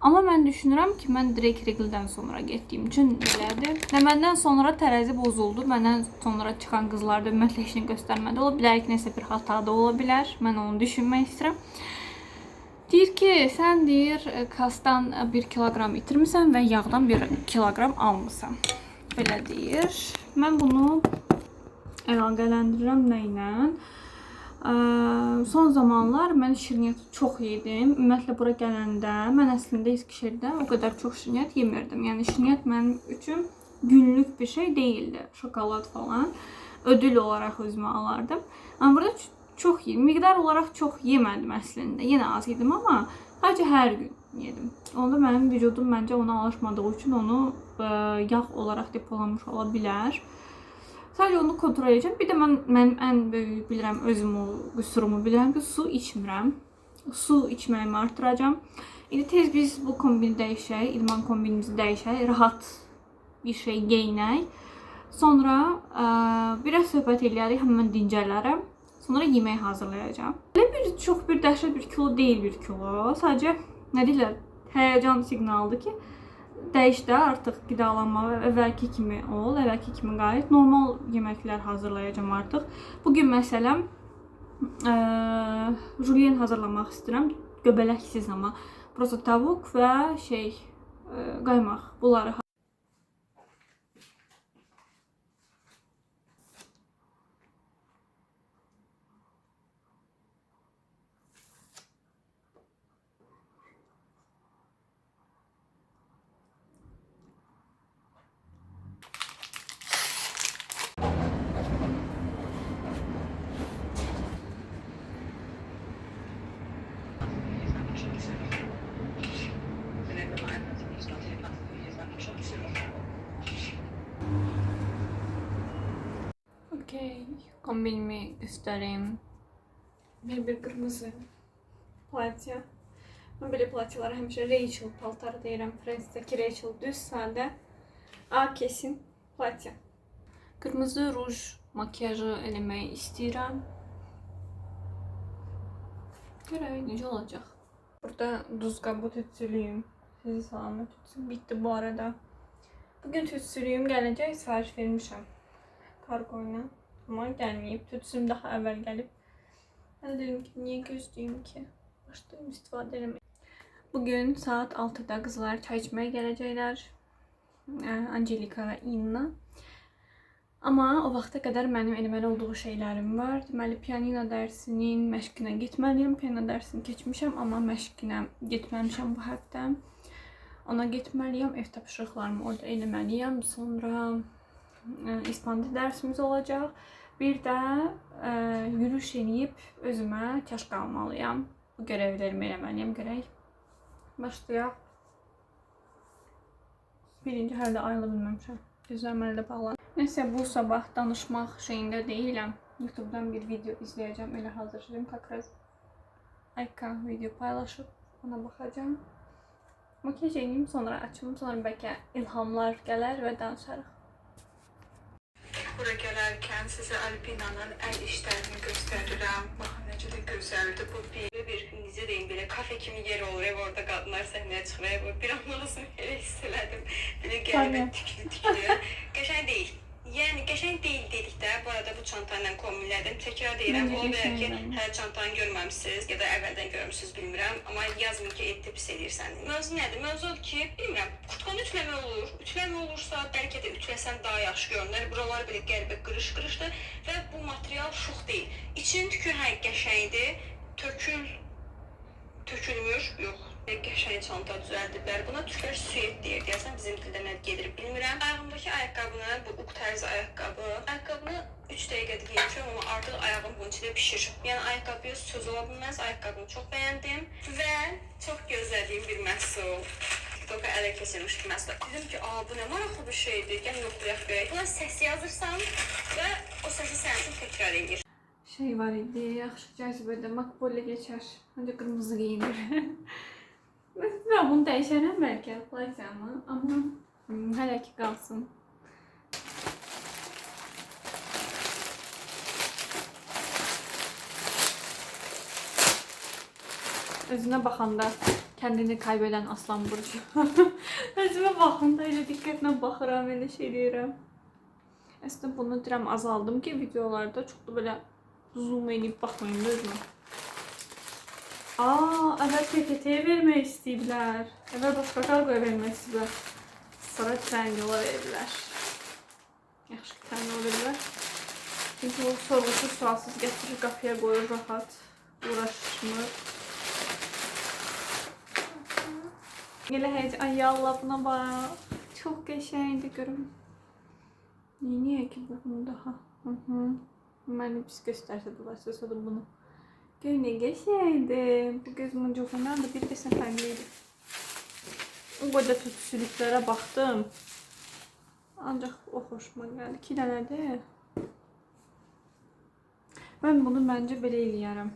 Amma mən düşünürəm ki, mən direkt reqildən sonra getdiyim üçün belədir. Və məndən sonra tərəzi bozuldu. Məndən sonra çıxan qızlar da ümumiyyətlə heç nə göstərmədi. Ola bilər ki, nəsə bir xata da ola bilər. Mən onu düşünmək istəyirəm. Deyir ki, sən deyir, kasdan 1 kiloqram itirmisən və yağdan 1 kiloqram almısan. Belə deyir. Mən bunu əlaqələndirirəm nə ilə? Son zamanlar mən şirniyyatı çox yedim. Ümumiyyətlə bura gələndə mən əslində Eskişehirdə o qədər çox şirniyyat yemirdim. Yəni şirniyyat mənim üçün günlük bir şey deyildi. Şokolad falan ödül olaraq özümə alardım. Amma burada çox yedim. Miqdar olaraq çox yemədim əslində. Yenə az yedim, amma sadəcə hər gün yedim. Onda mənim vücudum məncə ona alışmadığı üçün onu yağ olaraq depolanmış ola bilər. Sadəcə onu kontrol edəcəm. Bir də mənim ən böyük bilirəm özümü, qüsurumu bilirəm ki, su içmirəm. Su içməyimi artıracağam. İndi tez biz bu kombini dəyişək, idman kombinimizi dəyişək, rahat bir şey geyinək. Sonra biraz söhbət eləyərik, həmən dincələrəm. Sonra yemək hazırlayacağam. Elə bir çox bir dəhşət bir kilo deyil bir kilo. Sadəcə nə deyirlər, həyəcan siqnalıdır ki, dəyiş də artıq qidalanma əvvəlki kimi ol, əvvəlki kimi qayıt. Normal yeməklər hazırlayacağam artıq. Bugün məsələn juliyen hazırlamaq istəyirəm. Göbələksiz amma. Prosta tavuq və qaymaq. Bunları Okey, kombinimi göstereyim. Bir kırmızı platya. Mən belə platyalara həmişə Rachel paltarı deyirəm. Friends'dəki Rachel düz sadə. A kesin platya. Kırmızı ruj makyajı eləmək istəyirəm. Görək necə olacaq. Burada duz qabı tütsülüyüm. Sizi salamat tütsüm bitdi bu arada. Bugün tütsülüyüm gələcək. Sifariş vermişəm kargo ilə. Amma gəlməyib. Tütsüm daha əvvəl gəlib. Mən dedim ki, niyə gözləyim ki? Başlayım istifadə eləmək. Bugün saat 6-da qızlar çay içməyə gələcəklər. Angelika və Inna. Amma o vaxta qədər mənim eləməli olduğu şeylərim var. Deməli, pianino dərsinin məşqinə getməliyim. Pianino dərsini keçmişəm, amma məşqinə getməmişəm bu həftə. Ona getməliyəm, ev tapşırıqlarımı orada eləməliyəm. Sonra İspan dili dərsimiz olacaq. Bir də yürüyüş eləyib özümə çaşqa almalıyam. Bu görevlərimi eləməliyəm. Görək. Başlayaq. Birinci hələ də ayıla bilməmişəm. Gözlərim hələ də bağlanır. Nəsə bu sabah danışmaq şeyində deyiləm. YouTube'dan bir video izləyəcəm. Elə hazırlayacağım. Kakraz Ayka video paylaşıb ona baxacağam. Makyaj eləyim, sonra açım, sonra bəlkə ilhamlar gələr və danışarıq. Bura gələrkən sizə Albinanın əl işlərini göstərirəm. Baxın necə də gözəldir bu bir. Bir necə deyim, belə kafe kimi yer olur, ev orada qadınlar səhnəyə çıxır. Ev bir an olsun elə hiss elədim. Belə qəribə Tabii. tüklü tüklü. Qəşəng deyil. Yəni qəşəng deyil dedikdə, bu arada bu çanta ilə kombinlədim. Təkrar deyirəm, Məncə ola bilər ki, qəşəngdir. hələ çantanı görməmisiniz ya da əvvəldən görmüsünüz, bilmirəm, amma yazmayın ki, etdi pis eləyirsən. Mövzu nədir? Mövzu odur ki, bilmirəm, kurtkanı ütüləmək olur. Ütüləmək olursa, bəlkə də ütüləsən daha yaxşı görünər. Buralar belə qəribə qırış-qırışdır və bu material şux deyil. İçinin tükü hə qəşəngdir. Tökülmür, yox. Qəşəng çanta düzəldiblər. Buna türklər süet deyir. Deyəsən bizim dildə nə gedir bilmirəm. Ayağımdakı ayaqqabını, bu uq tərzi ayaqqabı. Ayaqqabını 3 dəqiqədir geymişəm, amma artıq ayağım bunun içində pişir. Yəni ayaqqabıya söz ola bilməz. Ayaqqabını çox bəyəndim və çox gözlədiyim bir məhsul. TikToka ələ keçirmiş bir məhsul. Dedim ki, aa bu nə maraqlı bir şeydir. Gəl yoxlayaq görək. Buna səs yazırsan və o səsi sənin üçün təkrar eləyir. Şey var idi, yaxşı cəzbədə makbule geçer. Önce kırmızı giyinir. Ben bunu dəyişərəm bəlkə platyamı, amma hələ ki qalsın. Özüne baxanda kendini kaybeden Aslan Burcu. Özüme baxanda elə diqqətlə baxıram, elə şey deyirəm. Əslində bunu deyirəm azaldım ki, videolarda çox da belə zoom edib baxmayım da özümə. Aa, əvvəl PTT-yə vermək istəyiblər. Əvvəl başqa kargoya vermək istəyiblər. Sonra Trendyol'a veriblər. Yaxşı ki, Trendyol'a veriblər. Çünki o sorğusuz sualsız gətirir, qapıya qoyur rahat. Uğraşmır. Elə həyəcan. Ay Allah buna bax. Çox qəşəngdir görüm. Niyə ki bu bunu daha? Hı -hı. Məni pis göstərsə də başlasa da bunu. Gör nə qəşəngdir. Bu göz muncuğundan da bir desən fərqli idi. O qədər tütsülüklərə baxdım. Ancaq o xoşuma gəldi. 2 dənədir. Mən bunu məncə belə eləyərəm.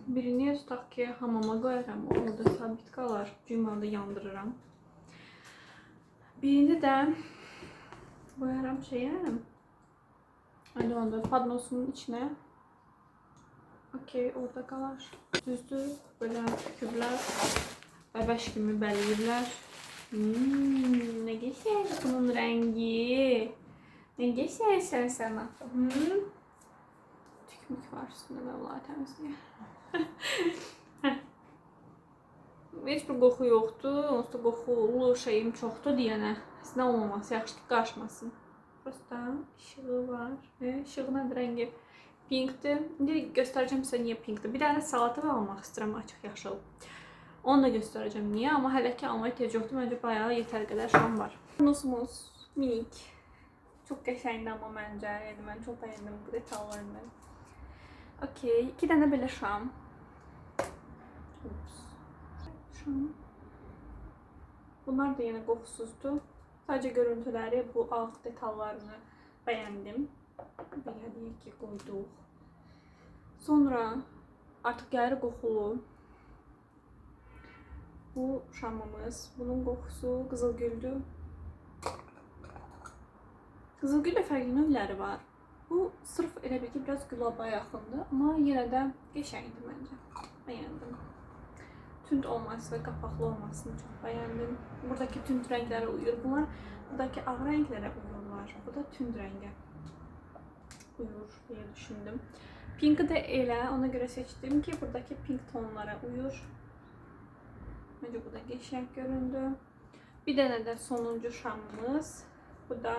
Birini tutaq ki, hamama qoyaram. Orada sabit qalar. Cümlədə yandırıram. Birini də qoyaram şeyə. Hadi onda padnosunun içine. Okey, orada qalar. Düzdür, belə tüküblər. Bəbəş kimi bələyiblər. Nə qəşəng bunun rəngi. Nə qəşəngsən sən axı. Tükmük var üstündə mən bunları təmizləyəm. Heç bir qoxu yoxdur. Onsuz da qoxulu şeyim çoxdur deyənə. Əslində olmaması yaxşıdır, qarışmasın. Prosta işığı var. İşığı nədir rəngi? Pinkdir. İndi göstərəcəm sizə niyə pinkdir. Bir dənə salatı almaq istəyirəm açıq yaşıl. Onu da göstərəcəm niyə, amma hələ ki almaya ehtiyac yoxdur. Məncə bayağı yetər qədər şam var. Nosumuz minik. Çox qəşəngdir amma məncə. Yəni mən çox bəyəndim bu detallarını. Okey, 2 dənə belə şam. Ups. Şam. Bunlar da yenə qoxusuzdur. Sadəcə görüntüləri, bu ağ detallarını bəyəndim. Belə deyək ki, qoyduq. Sonra artıq gəlir qoxulu. Bu şamımız. Bunun qoxusu qızılgüldür. Qızılgül də fərqli növləri var. Bu sırf elə bil ki, biraz gülaba yaxındır, amma yenə də qəşəngdir məncə. Bəyəndim. Tünd olması və qapaqlı olmasını çox bəyəndim. Buradakı tünd rənglərə uyur bunlar. Buradakı ağ rənglərə uyurlar. Bu da tünd rəngə uyur deyə düşündüm. Pink'i də elə ona görə seçdim ki, buradakı pink tonlara uyur. Məncə bu da qəşəng göründü. Bir dənə də sonuncu şamımız. Bu da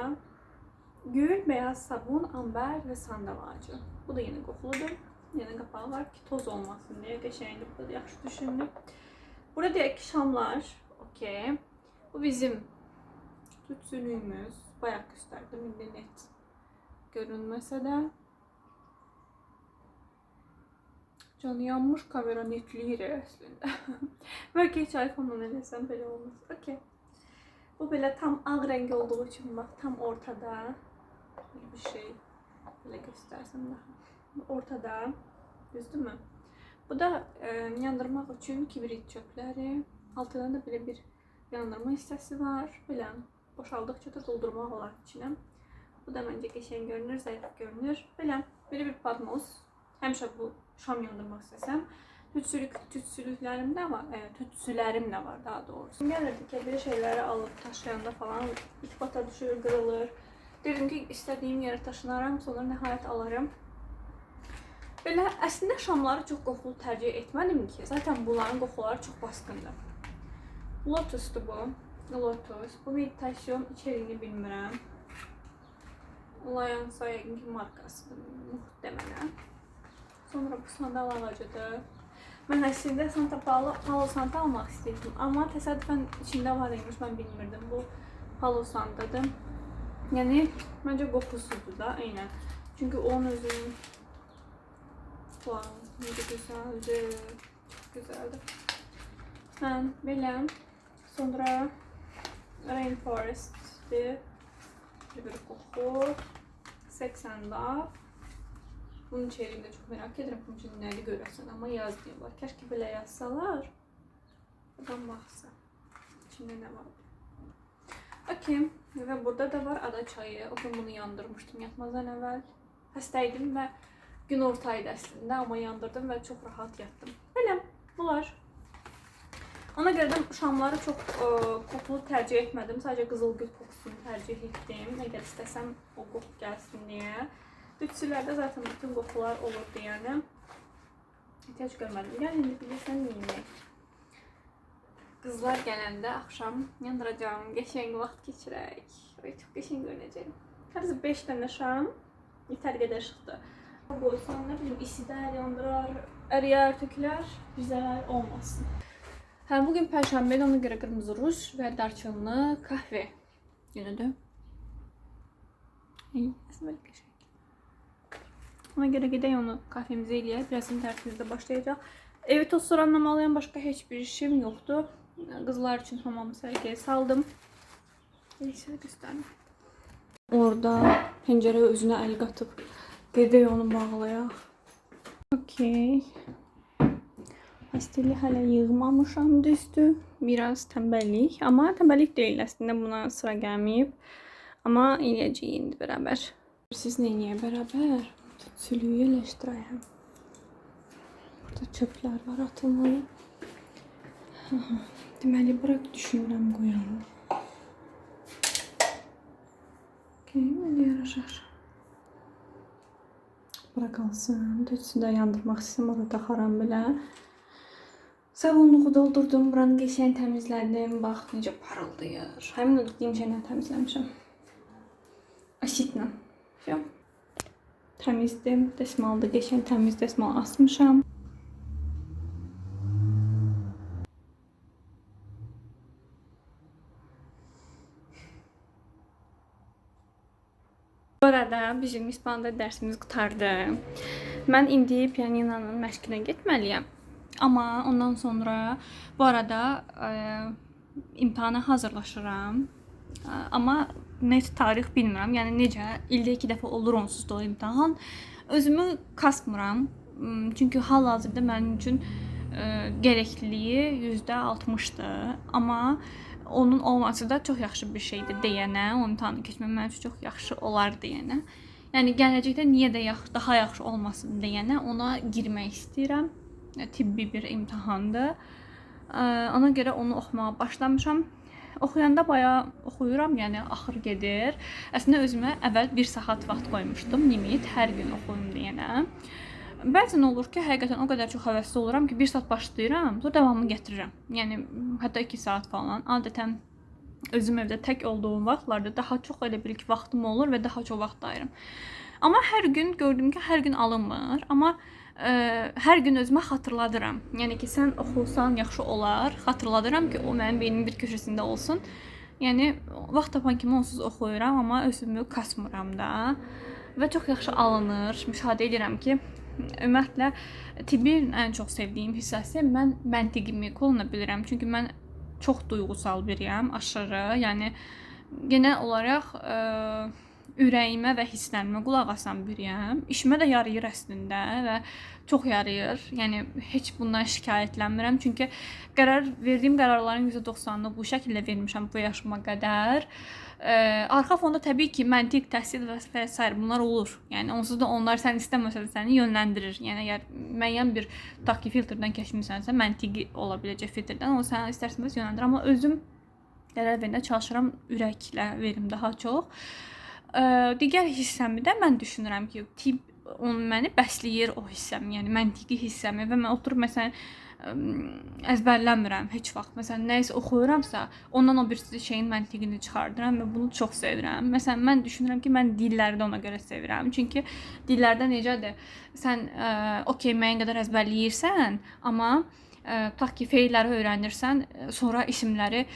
gül, beyaz sabun, amber və sandal ağacı. Bu da yenə qoxuludur. Yenə qapağı var ki, toz olmasın deyə qəşəngdir. Bu da yaxşı düşündüm. Burada deyək ki, şamlar. Okey. Bu bizim tütsülüyümüz. Bayaq göstərdim. İndi net görünməsə də. Canı yanmış kamera netləyir əslində. Bəlkə heç iPhone-la eləsəm belə olmaz. Okey. Bu belə tam ağ rəng olduğu üçün bax tam ortada belə bir şey. Belə göstərsəm daha. Ortada. Düzdürmü? Bu da yandırmaq üçün kibrit çöpləri. Altında da belə bir yandırma hissəsi var. Belə boşaldıqca da doldurmaq olar içinə. Bu da məncə qəşəng görünür, zərif görünür. Belə, belə bir padmos. Həmişə bu şam yandırmaq istəsəm. Tütsülüklərim də var, tütsülərim də var daha doğrusu. Gəlirdi ki, belə şeyləri alıb taşıyanda falan ipata düşür, qırılır. Dedim ki, istədiyim yerə taşınaram, sonra nəhayət alarım. Belə, əslində şamları çox qoxulu tərcih etmədim ki, zaten bunların qoxuları çox basqındır. Lotusdur bu. Lotus. Bu meditasyon içeriğini bilmirəm. Lionsa yəqin ki, markasıdır muhtemelen. Sonra bu sandal ağacıdır. Mən əslində Santa Palo Santo almaq istəyirdim, amma təsadüfən içində var imiş, mən bilmirdim. Bu Palo Santo'dur. Yəni, məncə qoxusuzdur da, eynən. Çünki onun özünün... Wow, necə gözəldir. Çox gözəldir. Hə, belə. Sonra Rainforest'dir. Bir qoxu. Sex and Love. Bunun içeriğini də çox merak edirəm. Bunun üçün nəli görəsən, amma yaz deyirlər. Kəşke belə yazsalar. Adam baxsa. İçində nə var? Okey. Və burada da var ada çayı. O gün bunu yandırmışdım yatmazdan əvvəl. Xəstə idim və gün ortaydı əslində, amma yandırdım və çox rahat yatdım. Belə, bunlar. Ona görə də şamları çox qoxulu tərcih etmədim. Sadəcə qızılgül qoxusunu tərcih etdim. Əgər istəsəm o qoxu gəlsin deyə. Tütsülərdə zaten bütün qoxular olurdu yəni. Ehtiyac görmədim. Gəl indi bilirsən neyini. Qızlar gələndə axşam yandıracağım. Qəşəng vaxt keçirək. Ay, çox qəşəng görünəcək. Hərisi 5 dənə şam yetər qədər işıqdır. Qoysan, nə bilim, isidər, yandırar, əriyər, tökülər, bir zərər olmasın. Hə, bugün pərşənbədir, ona görə qırmızı ruj və darçınlı kahve günüdür. Ey, əslində belə qəşəng. Ona görə gedək onu kahvemizi eləyək. Birazdan tərsimizdə başlayacaq. Evi toz soranlamalıyam, başqa heç bir işim yoxdur. Qızlar üçün hamamı sərgiyə saldım. Elə göstərim. Orada pəncərə özünə əl qatıb gedək onu bağlayaq. Okey. Pasteli hələ yığmamışam, düzdür. Biraz tənbəllik, amma tənbəllik deyil əslində, buna sıra gəlməyib. Amma eləyəcəyik indi bərabər. Siz nə eləyə bərabər? Tütsülüyü yerləşdirəyəm. Burada çöplər var atılmalı. Deməli, bura düşünürəm qoyalım. Okey, belə yaraşar. Bura qalsın. Tütsü də yandırmaq istəyirəm, orada taxaram belə. Sabunluğu doldurdum, buranı qəşəng təmizlədim. Bax, necə parıldayır. Həmin o dediyim şeylə təmizləmişəm. Asitlə. Təmizdim. Dəsmalı da qəşəng təmiz dəsmal asmışam. Bu arada bizim İspanda dərsimiz qurtardı. Mən indi pianinonun məşqinə getməliyəm. Amma ondan sonra bu arada imtahana hazırlaşıram. Amma net tarix bilmirəm. Yəni necə ildə 2 dəfə olur onsuz da o imtahan. Özümü kasmıram. Çünki hal-hazırda mənim üçün gərəkliliyi %60-dır. Amma onun olması da çox yaxşı bir şeydir deyənə, o imtahanı keçmək mənim üçün çox yaxşı olar deyənə. Yəni gələcəkdə niyə də daha yaxşı olmasın deyənə ona girmək istəyirəm. Tibbi bir imtahandır. Ona görə onu oxumağa başlamışam. Oxuyanda bayağı oxuyuram, yəni axır gedir. Əslində özümə əvvəl 1 saat vaxt qoymuşdum, limit, hər gün oxuyum deyənə. Bəzən olur ki, həqiqətən o qədər çox həvəsli oluram ki, 1 saat başlayıram, sonra davamını gətirirəm. Yəni hətta 2 saat falan. Adətən özüm evdə tək olduğum vaxtlarda daha çox elə bil ki, vaxtım olur və daha çox vaxt ayırıram. Amma hər gün gördüm ki, hər gün alınmır. Amma hər gün özümə xatırladıram. Yəni ki, sən oxusan yaxşı olar. Xatırladıram ki, o mənim beynimin bir köşəsində olsun. Yəni vaxt tapan kimi onsuz oxuyuram, amma özümü kasmıram da. Və çox yaxşı alınır. Müşahidə edirəm ki, ümumiyyətlə tibbin ən çox sevdiyim hissəsi mən məntiqimi kullana bilirəm. Çünki mən çox duyğusal biriyəm, aşırı. Yəni genel olaraq ürəyimə və hisslərimə qulaq asan biriyəm. İşimə də yarayır əslində və çox yarayır. Yəni heç bundan şikayətlənmirəm, çünki qərar verdiyim qərarların %90-ını bu şəkildə vermişəm bu yaşıma qədər. Arxa fonda təbii ki, məntiq, təhsil və s. bunlar olur. Yəni onsuz da onlar sən istəməsə də səni yönləndirir. Yəni əgər müəyyən bir tutaq ki, filtrdən keçmisənsə, məntiqi ola biləcək filtrdən, o səni istər-istəməz yönləndirir. Amma özüm qərar verməyə çalışıram, ürəklə verim daha çox. Digər hissəmi də mən düşünürəm ki, tibb onu məni bəsləyir o hissəmi, yəni məntiqi hissəmi və mən oturub məsələn əzbərləmirəm heç vaxt. Məsələn, nəyisə oxuyuramsa, ondan o bir şeyin məntiqini çıxardıram və bunu çox sevirəm. Məsələn, mən düşünürəm ki, mən dilləri də ona görə sevirəm. Çünki dillərdə necədir? Sən okey, müəyyən qədər əzbərləyirsən, amma tutaq ki, feilləri öyrənirsən, sonra isimləri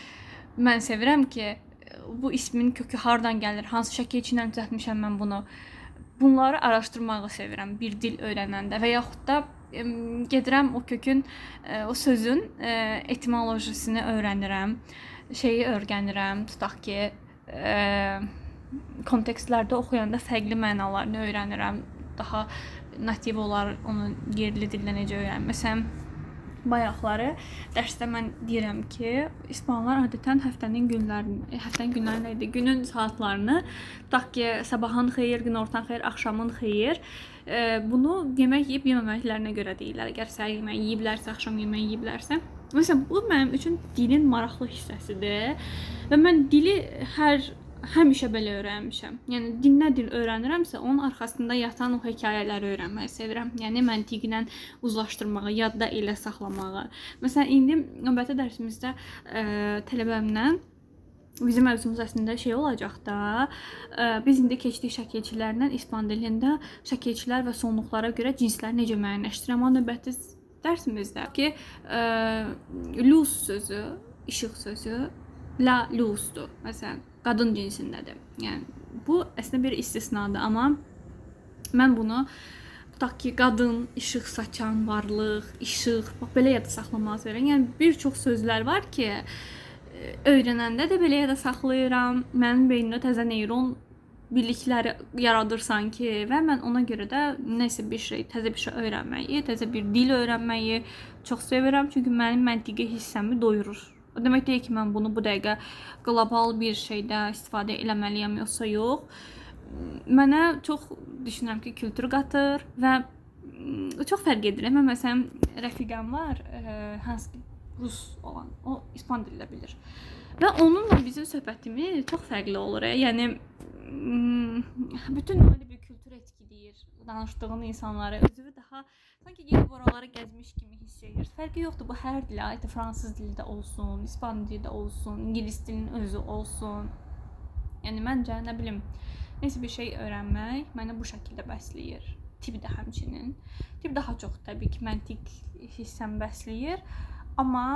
mən sevirəm ki, bu ismin kökü hardan gəlir, hansı şəkil içindən düzəltmişəm mən bunu. Bunları araşdırmağı sevirəm bir dil öyrənəndə və yaxud da gedirəm o kökün, o sözün etimolojisini öyrənirəm, şeyi öyrənirəm, tutaq ki, kontekstlərdə oxuyanda fərqli mənalarını öyrənirəm. Daha nativ olar onu yerli dildə necə öyrənirəm. Məsələn, bayaqları dərsdə mən deyirəm ki, ispanlar adətən həftənin günlərini, həftənin günləri nə idi? Günün saatlarını, tutaq ki, sabahın xeyir, günortanın xeyir, axşamın xeyir. Bunu yemək yeyib yeməklərinə görə deyirlər. Əgər səhər yeməyi yeyiblərsə, axşam yeməyi yeyiblərsə. Məsələn, bu mənim üçün dilin maraqlı hissəsidir və mən dili həmişə belə öyrənmişəm. Yəni nə dil öyrənirəmsə, onun arxasında yatan o hekayələri öyrənməyi sevirəm. Yəni məntiqlə uzlaşdırmağı, yadda elə saxlamağı. Məsələn, indi növbəti dərsimizdə tələbəmlə bizim mövzumuz əslində şey olacaq da. Biz indi keçdik şəkilçilərlə ispan dilində şəkilçilər və sonluqlara görə cinsləri necə müəyyənləşdirir. Amma növbəti dərsimizdə ki, luz sözü, işıq sözü la luzdur. Məsələn, qadın cinsindədir. Yəni bu əslində bir istisnadır, amma mən bunu tutaq ki, qadın, işıq saçan varlıq, işıq, bax belə yadda saxlamağı sevirəm. Yəni bir çox sözlər var ki, öyrənəndə də belə yadda saxlayıram. Mənim beynimdə təzə neyron birlikləri yaradır sanki və mən ona görə də nəsə bir şey, təzə bir şey öyrənməyi, təzə bir dil öyrənməyi çox sevirəm. Çünki mənim məntiqi hissəmi doyurur. O demək deyil ki, mən bunu bu dəqiqə qlobal bir şeydə istifadə eləməliyəm yoxsa yox. Mənə çox düşünürəm ki, kültür qatır və çox fərq edir. Mən məsələn, rəfiqəm var, hansı ki, rus olan, o ispan dilində bilir. Və onunla bizim söhbətimiz çox fərqli olur. Yəni bütün öyle bir kültür etkiləyir danışdığın insanları. Özünü daha sanki gedib oraları gəzmiş kimi hiss edir. Fərqi yoxdur, bu hər dilə aiddir. Fransız dili də olsun, ispan dili də olsun, ingilis dilinin özü olsun. Yəni məncə, nə bilim, nəsə bir şey öyrənmək məni bu şəkildə bəsləyir. Tibb də həmçinin. Tibb daha çox təbii ki, məntiq hissəm bəsləyir. Amma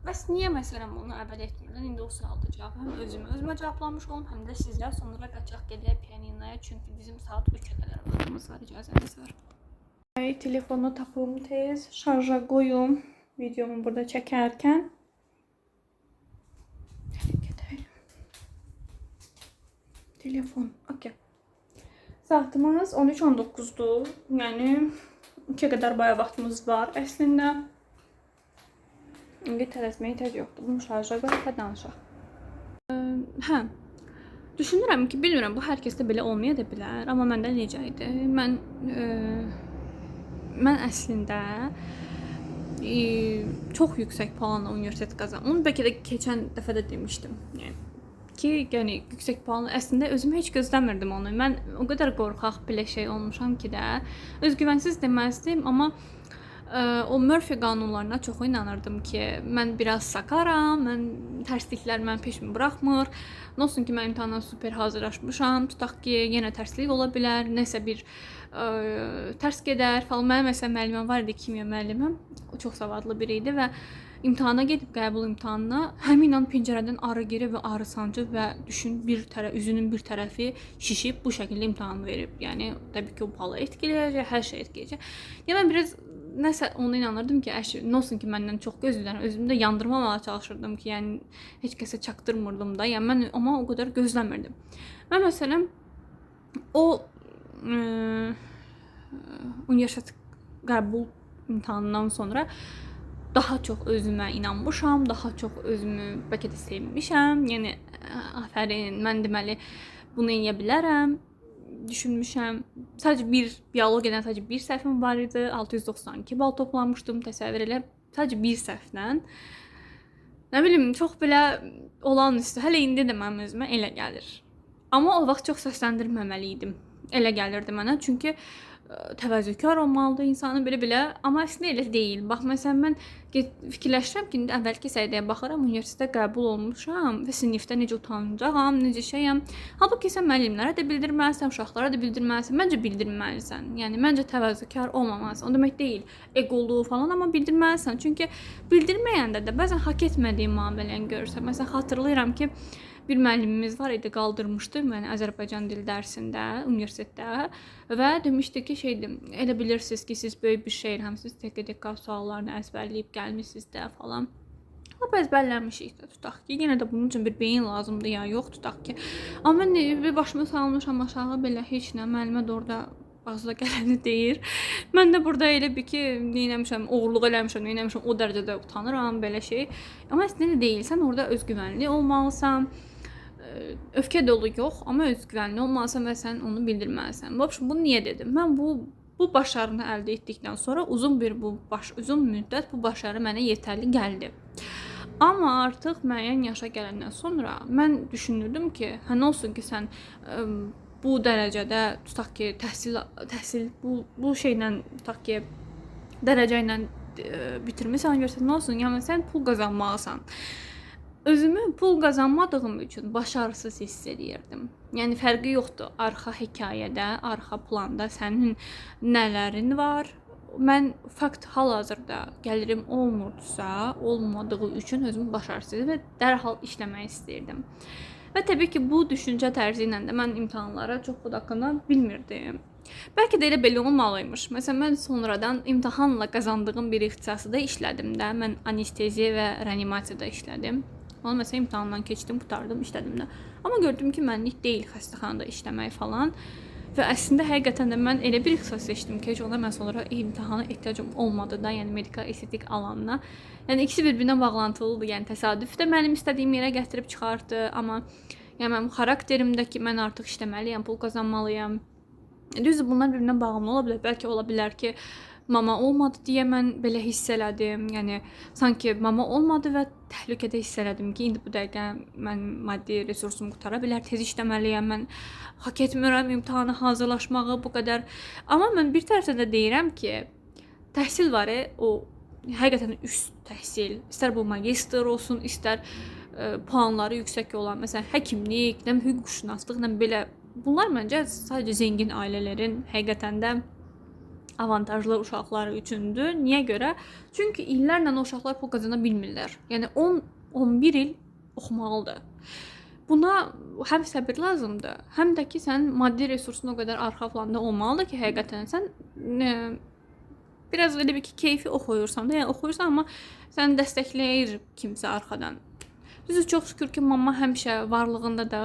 bəs niyə məsələn bunu əvvəl etmirdən? İndi o sualda cavab həm özümə cavablamış olum, həm də sizə. Sonra qaçaq gedək pianinoya, çünki bizim saat 3-ə qədər vaxtımız var, icazəmiz var. Telefonu tapım tez, şarja qoyum videomu burada çəkərkən. Gedək. Telefon, okey. Saatımız 13:19-dur. Yəni 2-yə qədər bayağı vaxtımız var əslində. İndi tələsməyə ehtiyac yoxdur. Bunu şarja qoyaq və danışaq. Hə. Düşünürəm ki, bilmirəm, bu hər kəsdə belə olmaya da bilər, amma məndə necə idi? Mən əslində çox yüksək puanla universitet qazandım. Onu bəlkə də keçən dəfə də demişdim. Yəni ki, yəni yüksək puanla əslində özüm heç gözləmirdim onu. Mən o qədər qorxaq belə şey olmuşam ki də, özgüvənsiz deməzdim, amma o Murphy qanunlarına çox inanırdım ki, mən biraz sakaram, mən tərsliklər mənim peşimi buraxmır. Nə olsun ki, mən imtahana super hazırlaşmışam, tutaq ki, yenə tərslik ola bilər, nəsə bir tərs gedər falan. Mənim məsələn müəlliməm var idi, kimya müəllimim, o çox savadlı biri idi və imtahana gedib, qəbul imtahanına, həmin an pəncərədən arı girib və arı sancıb və düşün, bir tərəf, üzünün bir tərəfi şişib bu şəkildə imtahan verib. Yəni təbii ki, o balı etkiləyəcək, hər şey etkiləyəcək. Yəni mən biraz nəsə ona inanırdım ki, əşi, nə olsun ki, məndən çox gözləyirlər. Özümü də yandırmamağa çalışırdım ki, yəni heç kəsə çatdırmırdım da. Yəni mən amma o qədər gözləmirdim. Mən məsələn o universitet qəbul imtahanından sonra daha çox özümə inanmışam, daha çox özümü bəlkə də sevmişəm. Yəni afərin, mən deməli bunu edə bilərəm düşünmüşəm. Sadəcə bir biologiyadan sadəcə bir səhvim var idi. 692 bal toplamışdım, təsəvvür elə. Sadəcə bir səhvlə. Nə bilim, çox belə olağanüstü. Hələ indi də mənim özümə elə gəlir. Amma o vaxt çox səsləndirməməli idim. Elə gəlirdi mənə. Çünki təvazökar olmalıdır insanın belə-belə, amma əslində elə deyil. Bax, məsələn, mən fikirləşirəm ki, indi əvvəlki səviyyəyə baxıram, universitetə qəbul olmuşam və sinifdə necə utancağam, necə şeyəm. Halbuki sən müəllimlərə də bildirməlisən, uşaqlara da bildirməlisən. Məncə bildirməlisən. Yəni məncə təvazökar olmamalısan. O demək deyil, eqolu falan, amma bildirməlisən. Çünki bildirməyəndə də bəzən haqq etmədiyin müamiləni görürsən. Məsələn, xatırlayıram ki, bir müəllimimiz var idi, qaldırmışdı məni Azərbaycan dili dərsində, universitetdə və demişdi ki, şeydir, elə bilirsiniz ki, siz böyük bir şeirhəmsiz, TKDK suallarını əzbərləyib gəlmisiniz də falan. Lap əzbərləmişik də, tutaq ki, yenə də bunun üçün bir beyin lazımdır ya, yox tutaq ki. Amma mən bir başımı salmışam aşağı belə heç nə, müəllimə də orada ağzına gələni deyir. Mən də burada elə bir ki, neynəmişəm, oğurluq eləmişəm, neynəmişəm, o dərəcədə utanıram, belə şey. Amma əslində deyil, sən orada özgüvənli olmalısan. Öfkə dolu yox, amma özgüvənli olmalısan və sən onu bildirməlisən. Vəbşim, bunu niyə dedim? Mən bu başarını əldə etdikdən sonra uzun müddət bu başarı mənə yetərli gəldi. Amma artıq müəyyən yaşa gələndən sonra mən düşünürdüm ki, hə nə olsun ki, sən bu dərəcədə tutaq ki, təhsil bu şeylə tutaq ki, dərəcə ilə bitirmisən universitet, nə olsun? Yəni sən pul qazanmalısan. Özümü pul qazanmadığım üçün başarısız hiss edirdim. Yəni fərqi yoxdur arxa hekayədə, arxa planda sənin nələrin var. Mən fakt hal-hazırda gəlirim olmurdusa, olmadığı üçün özümü başarısız və dərhal işləmək istəyirdim. Və təbii ki, bu düşüncə tərzi ilə də mən imtahanlara çox odaqlana bilmirdim. Bəlkə də elə belə olmalıymış. Məsələn, mən sonradan imtahanla qazandığım bir ixtisası da işlədim də. Mən anesteziya və reanimasiyada işlədim. Onu məsələn imtahandan keçdim, qurtardım, işlədim də. Amma gördüm ki, mənlik deyil xəstəxanada işləmək falan. Və əslində həqiqətən də mən elə bir ixtisas seçdim ki, heç ona mən sonra imtahana ehtiyacım olmadı da, yəni medikal estetik alanına. Yəni ikisi bir-birinə bağlantılıdır. Yəni təsadüf də mənim istədiyim yerə gətirib çıxartdı, amma yəni mənim xarakterimdə ki, mən artıq işləməliyəm, pul qazanmalıyam. Düzdür, bunlar bir-birinə bağımlı ola bilər. Bəlkə ola bilər ki, mama olmadı deyə mən belə hiss elədim. Yəni sanki mama olmadı və təhlükədə hiss elədim ki, indi bu dəqiqə mən maddi resursum qutara bilər, tez işləməliyəm, mən haqq etmirəm imtahana hazırlaşmağı bu qədər. Amma mən bir tərəfdən də deyirəm ki, təhsil var, o həqiqətən üst təhsil, istər bu magistr olsun, istər puanları yüksək olan, məsələn, həkimlik, nə hüquqşünaslıq, nə belə, bunlar məncə sadəcə zəngin ailələrin həqiqətən də avantajlı uşaqları üçündür. Niyə görə? Çünki illərlə o uşaqlar pul qazana bilmirlər. Yəni 10-11 il oxumalıdır. Buna həm səbir lazımdır, həm də ki, sənin maddi resursun o qədər arxa planda olmalıdır ki, həqiqətən sən biraz elə bir ki, keyfi oxuyursan da, yəni oxuyursan, amma səni dəstəkləyir kimsə arxadan. Düzdür, çox şükür ki, mama həmişə varlığında da,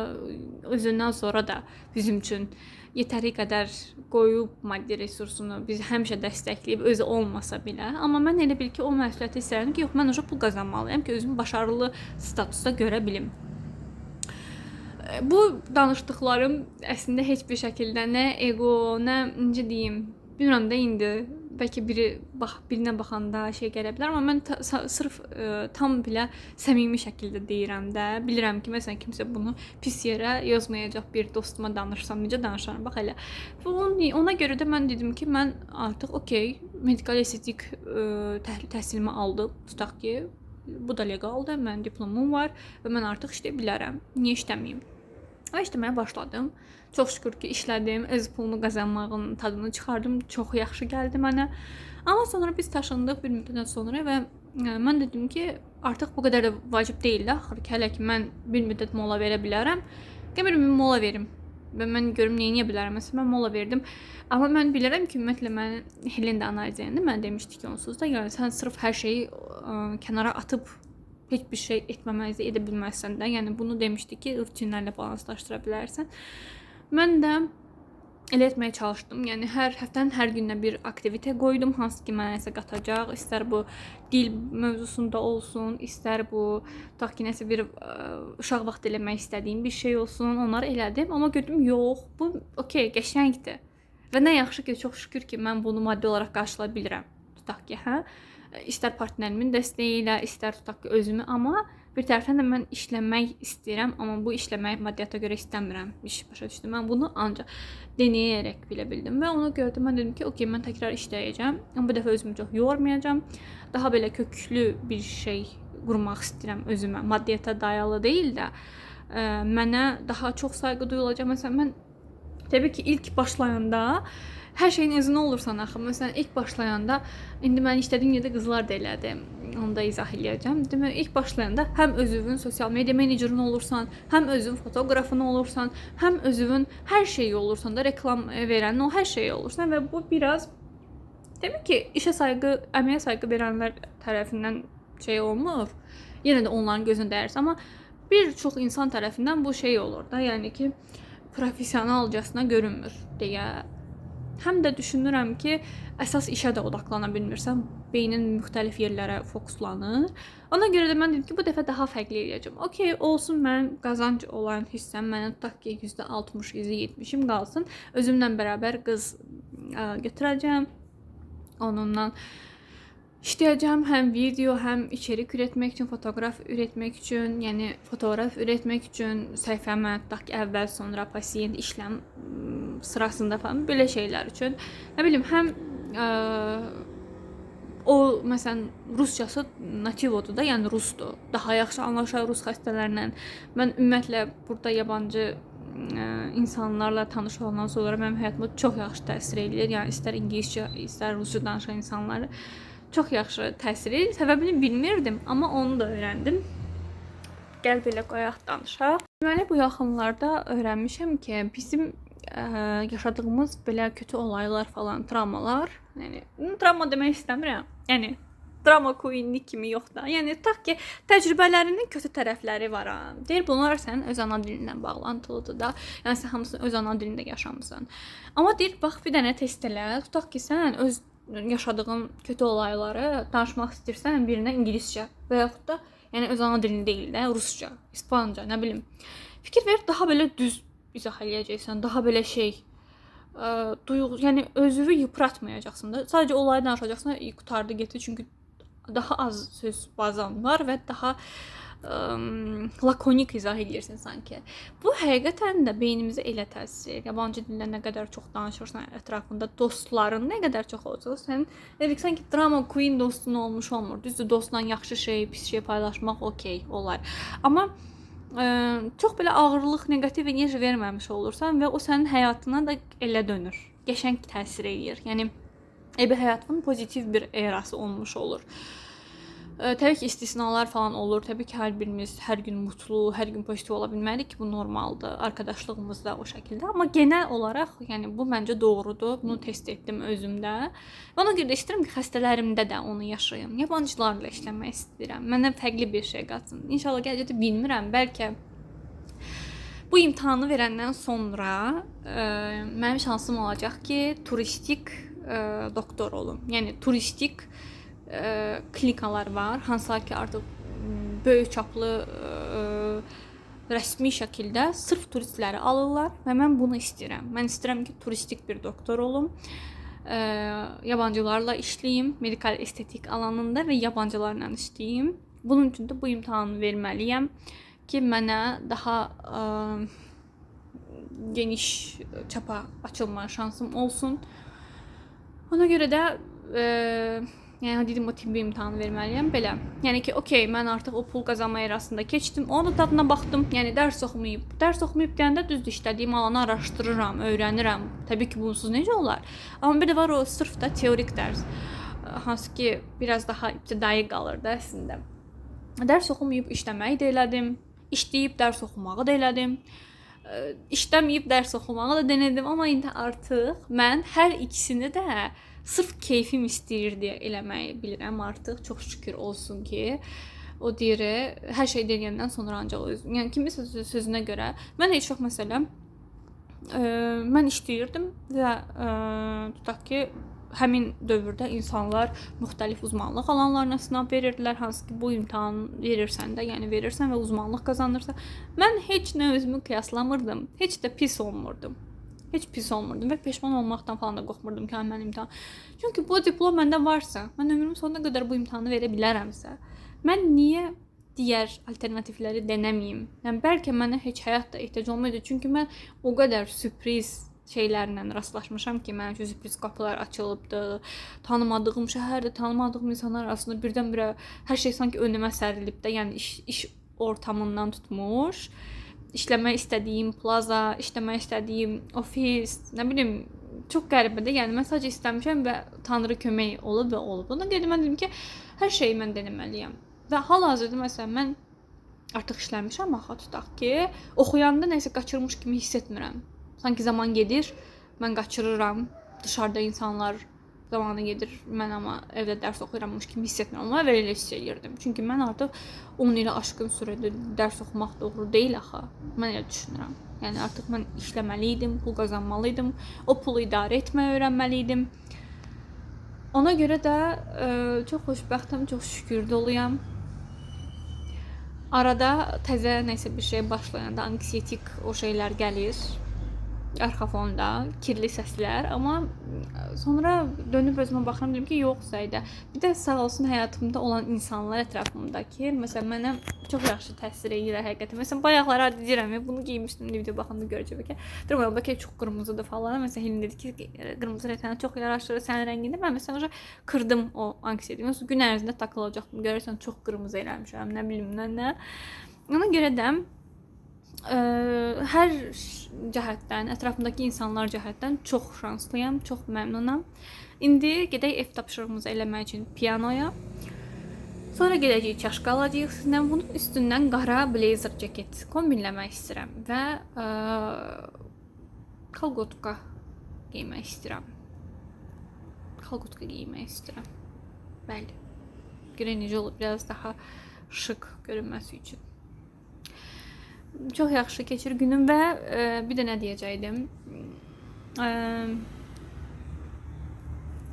özündən sonra da bizim üçün yetəri qədər qoyub maddi resursunu bizi həmişə dəstəkləyib, özü olmasa belə. Amma mən elə bil ki, o məsuliyyəti hiss edirəm ki, yox, mən uşaq pul qazanmalıyam ki, özümü başarılı statusda görə bilim. Bu danışdıqlarım əslində heç bir şəkildə nə ego, nə necə deyim, bilmirəm də indi bəlkə biri birinə baxanda şey gələ bilər, amma mən sırf tam belə səmimi şəkildə deyirəm də. Bilirəm ki, məsələn kimsə bunu pis yerə yazmayacaq, bir dostuma danışsam necə danışaram, bax elə. Ona görə də mən dedim ki, mən artıq okey, medikal estetik təhsilimi aldım, tutaq ki, bu da legaldır, mənim diplomum var və mən artıq işləyə bilərəm. Niyə işləməyim? Və işləməyə başladım. Çox şükür ki, işlədim, öz pulumu qazanmağın tadını çıxardım. Çox yaxşı gəldi mənə. Amma sonra biz taşındıq bir müddətdən sonra və mən dedim ki, artıq bu qədər də vacib deyil də. Axır ki, hələ ki mən bir müddət mola verə bilərəm. Gəl bir mola verim. Və mən görüm nə edə bilərəm. Məsələn, mən mola verdim. Amma mən bilirəm ki, ümumiyyətlə mən Helen də analiz edəndə mən demişdi ki, onsuz da, yəni sən sırf hər şeyi kənara atıb heç bir şey etməməzlik edə bilməzsən də. Yəni bunu demişdi ki, rutinlərlə balanslaşdıra bilərsən. Mən də elə etməyə çalışdım. Yəni hər həftənin hər gününə bir aktivite qoydum, hansı ki mənə nəsə qatacaq. İstər bu dil mövzusunda olsun, istər bu tutaq ki, nəsə bir uşaq vaxtı eləmək istədiyim bir şey olsun, onları elədim. Amma gördüm, yox, bu okey, qəşəngdir. Və nə yaxşı ki, çox şükür ki, mən bunu maddi olaraq qarşılaya bilirəm. Tutaq ki, hə, istər partnerimin dəstəyi ilə, istər tutaq ki, özümü, amma bir tərəfdən də mən işləmək istəyirəm, amma bu işləmək maddiyyata görə istəmirəm. İş başa düşdüm. Mən bunu ancaq denəyərək bilə bildim və ona görə də mən dedim ki, okey, mən təkrar işləyəcəm. Amma bu dəfə özümü çox yormayacağam. Daha belə köklü bir şey qurmaq istəyirəm özümə. Maddiyyata dayalı deyil də, mənə daha çox sayğı duyulacaq. Məsələn, mən təbii ki, ilk başlayanda hər şeyin özünə olursan axı. Məsələn, ilk başlayanda, indi mən işlədiyim yerdə qızlar da elədi. Onu da izah eləyəcəm. Demək, ilk başlayanda həm özünün sosial media menecerin olursan, həm özünün fotoqrafın olursan, həm özünün hər şeyi olursan da, reklam verən o hər şeyi olursan və bu biraz demək ki, işə sayğı, əməyə sayğı verənlər tərəfindən şey olmur. Yenə də onların gözünə dəyərsən, amma bir çox insan tərəfindən bu şey olur da, yəni ki, professionalcasına görünmür deyə. Həm də düşünürəm ki, əsas işə də odaklana bilmirsən, beynin müxtəlif yerlərə fokuslanır. Ona görə də mən dedim ki, bu dəfə daha fərqli eləyəcəm. Okey, olsun mənim qazanc olan hissəm, mənə tutaq ki, %60, %70-im qalsın. Özümlə bərabər qız götürəcəm, onunla işləyəcəm həm video, həm içerik üretmək üçün, fotoqraf üretmək üçün, yəni fotoqraf üretmək üçün səhifəmə tutaq ki, əvvəl, sonra pasiyent işləm sırasında falan belə şeylər üçün. Nə bilim, həm o məsələn ruscası nativodur da, yəni rusdur. Daha yaxşı anlaşar rus xəstələrlə. Mən ümumiyyətlə burada yabancı insanlarla tanış olandan sonra mənim həyatıma çox yaxşı təsir eləyir. Yəni istər ingiliscə, istər rusca danışan insanları çox yaxşı təsir edir. Səbəbini bilmirdim, amma onu da öyrəndim. Gəl belə qoyaq danışaq. Deməli, bu yaxınlarda öyrənmişəm ki, bizim yaşadığımız belə kötü olaylar falan, travmalar, yəni travma demək istəmirəm. Yəni drama queenlik kimi yox da. Yəni tutaq ki, təcrübələrinin kötü tərəfləri var ha. Deyir, bunlar sənin öz ana dilindən bağlantılıdır da. Yəni sən hamısını öz ana dilində yaşamısan. Amma deyir, bax bir dənə test elə. Tutaq ki, sən öz yaşadığın kötü olayları danışmaq istəyirsən birinə ingiliscə və yaxud da yəni öz ana dilini deyil də, rusca, ispanca, nə bilim. Fikir ver, daha belə düz izah eləyəcəksən, daha belə şey duyğu, yəni özünü yıpratmayacaqsın da. Sadəcə olayı danışacaqsın, qurtardı, getdi. Çünki daha az söz bazan var və daha lakonik izah edirsin sanki. Bu həqiqətən də beynimizə elə təsir edir. Yabancı dildə nə qədər çox danışırsan, ətrafında dostların nə qədər çox olsa, sən elə sanki drama queen dostun olmuş olmur. Düzdür, dostla yaxşı şey, pis şey paylaşmaq okey olar. Amma çox belə ağırlıq, neqativ enerji verməmiş olursan və o sənin həyatına da elə dönür. Qəşəng təsir eləyir. Yəni ebi həyatının pozitiv bir erası olmuş olur. Təbii ki, istisnalar falan olur. Təbii ki, hər birimiz hər gün mutlu, hər gün pozitiv ola bilmərik ki, bu normaldır. Arkadaşlığımızda o şəkildə. Amma genel olaraq, yəni bu məncə doğrudur. Bunu test etdim özümdə. Və ona görə də istəyirəm ki, xəstələrimdə də onu yaşayım. Yabancılarla işləmək istəyirəm. Mənə fərqli bir şey qatsın. İnşallah gələcəkdə bilmirəm, bəlkə bu imtahanı verəndən sonra mənim şansım olacaq ki, turistik doktor olum. Yəni turistik klinikalar var, hansılar ki artıq böyük çaplı rəsmi şəkildə sırf turistləri alırlar və mən bunu istəyirəm. Mən istəyirəm ki, turistik bir doktor olum, yabancılarla işləyim, medikal estetik alanında və yabancılarla işləyim. Bunun üçün də bu imtahanı verməliyəm ki, mənə daha geniş çapa açılma şansım olsun. Ona görə də yəni dedim, o tibbi imtahanı verməliyəm belə. Yəni ki, okey, mən artıq o pul qazanma erasında keçdim. Onun da dadına baxdım. Yəni dərs oxumayıb. Dərs oxumayıb deyəndə düzdür, işlədiyim alanı araşdırıram, öyrənirəm. Təbii ki, bunsuz necə olar? Amma bir də var o sırf da teorik dərs. Hansı ki, biraz daha ibtidai qalır da əslində. Dərs oxumayıb işləməyi də elədim. İşləyib dərs oxumağı da elədim. İşləməyib dərs oxumağı da denedim, amma indi artıq mən hər ikisini də sırf keyfim istəyir deyə eləməyi bilirəm artıq. Çox şükür olsun ki, o deyir, hər şey denəyəndən sonra ancaq öz, yəni kiminsə sözünə görə mən heç vaxt məsələn mən işləyirdim və tutaq ki, həmin dövrdə insanlar müxtəlif uzmanlıq alanlarına sınav verirdilər, hansı ki bu imtahan verirsən də, yəni verirsən və uzmanlıq qazanırsan. Mən heç nə özümü qıyaslamırdım, heç də pis olmurdum. Heç pis olmurdum və peşman olmaqdan falan da qorxmurdum ki, mən imtahan. Çünki bu diplom məndə varsa, mən ömrümün sonuna qədər bu imtahanı verə bilərəmsə, mən niyə digər alternativləri denəməyim? Yəni bəlkə mənə heç həyatda ehtiyac olmayacaq. Çünki mən o qədər sürpriz şeylərlə rastlaşmışam ki, mənim üçün sürpriz qapılar açılıbdı. Tanımadığım şəhərdə, tanımadığım insanlar arasında birdən-birə hər şey sanki önümə sərilib də, yəni iş ortamından tutmuş, işləmək istədiyim plaza, işləmək istədiyim ofis, nə bilim, çox qəribədir. Yəni mən sadəcə istəmişəm və Tanrı kömək olub və olub. Ona görə mən dedim ki, hər şeyi mən denəməliyəm. Və hal-hazırda məsələn mən artıq işləmişəm, axı tutaq ki, oxuyanda nəsə qaçırmış kimi hiss etmirəm. Sanki zaman gedir, mən qaçırıram, dışarıda insanlar zamanı gedir, mən amma evdə dərs oxuyurammış kimi hiss etmirəm. Amma əvvəl elə hiss eləyirdim. Çünki mən artıq 10 ilə aşkın sürədə dərs oxumaq doğru deyil axı. Mən elə düşünürəm. Yəni artıq mən işləməli idim, pul qazanmalı idim, o pulu idarə etməyi öyrənməli idim. Ona görə də çox xoşbəxtəm, çox şükür doluyam. Arada təzə nəsə bir şey başlayanda anksietik o şeylər gəlir. Arxa fonda kirli səslər, amma sonra dönüb özümə baxıram, deyirəm ki, yox Zəidə. Bir də sağ olsun həyatımda olan insanlar ətrafımdakı, məsələn mənə çox yaxşı təsir edirlər həqiqətən. Məsələn bayaqlar deyirəm, bunu geymişdim, video baxanda görəcək bəlkə. Durmayın, bəlkə çox qırmızıdır falan. Məsələn Helin dedi ki, qırmızı rəng sənə çox yaraşır, sənin rəngində. Mən məsələn kırdım o anksiyetimi. Məsələn gün ərzində takılacaqdım. Görürsən çox qırmızı eləmişəm, nə bilim nə. Ona görə də hər cəhətdən, ətrafımdakı insanlar cəhətdən çox şanslıyam, çox məmnunam. İndi gedək ev tapşırığımızı eləmək üçün pianoya. Sonra gedəcəyik çaşka alacağıq sizdən. Bunun üstündən qara blazer ceket kombinləmək istəyirəm və kolgotka geymək istəyirəm. Kolgotka geymək istəyirəm. Bəli. Görək necə olur, biraz daha şık görünməsi üçün. Çox yaxşı keçir günüm və bir də nə deyəcəkdim?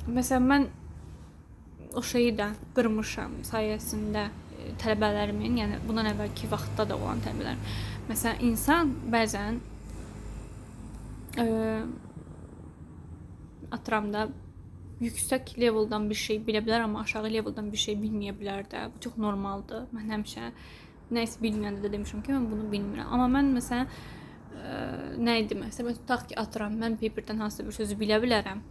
Məsələn, mən o şeyi də qırmışam sayəsində tələbələrimin, yəni bundan əvvəlki vaxtda da olan tələbələrim. Məsələn, insan bəzən atıramda yüksək leveldan bir şey bilə bilər, amma aşağı leveldan bir şey bilməyə bilər də. Bu çox normaldır. Mən həmişə nəsə bilməyəndə də demişəm ki, mən bunu bilmirəm. Amma mən məsələn nə idi məsələn, mən tutaq ki, atıram, mən paperdən hansısa bir sözü bilə bilərəm.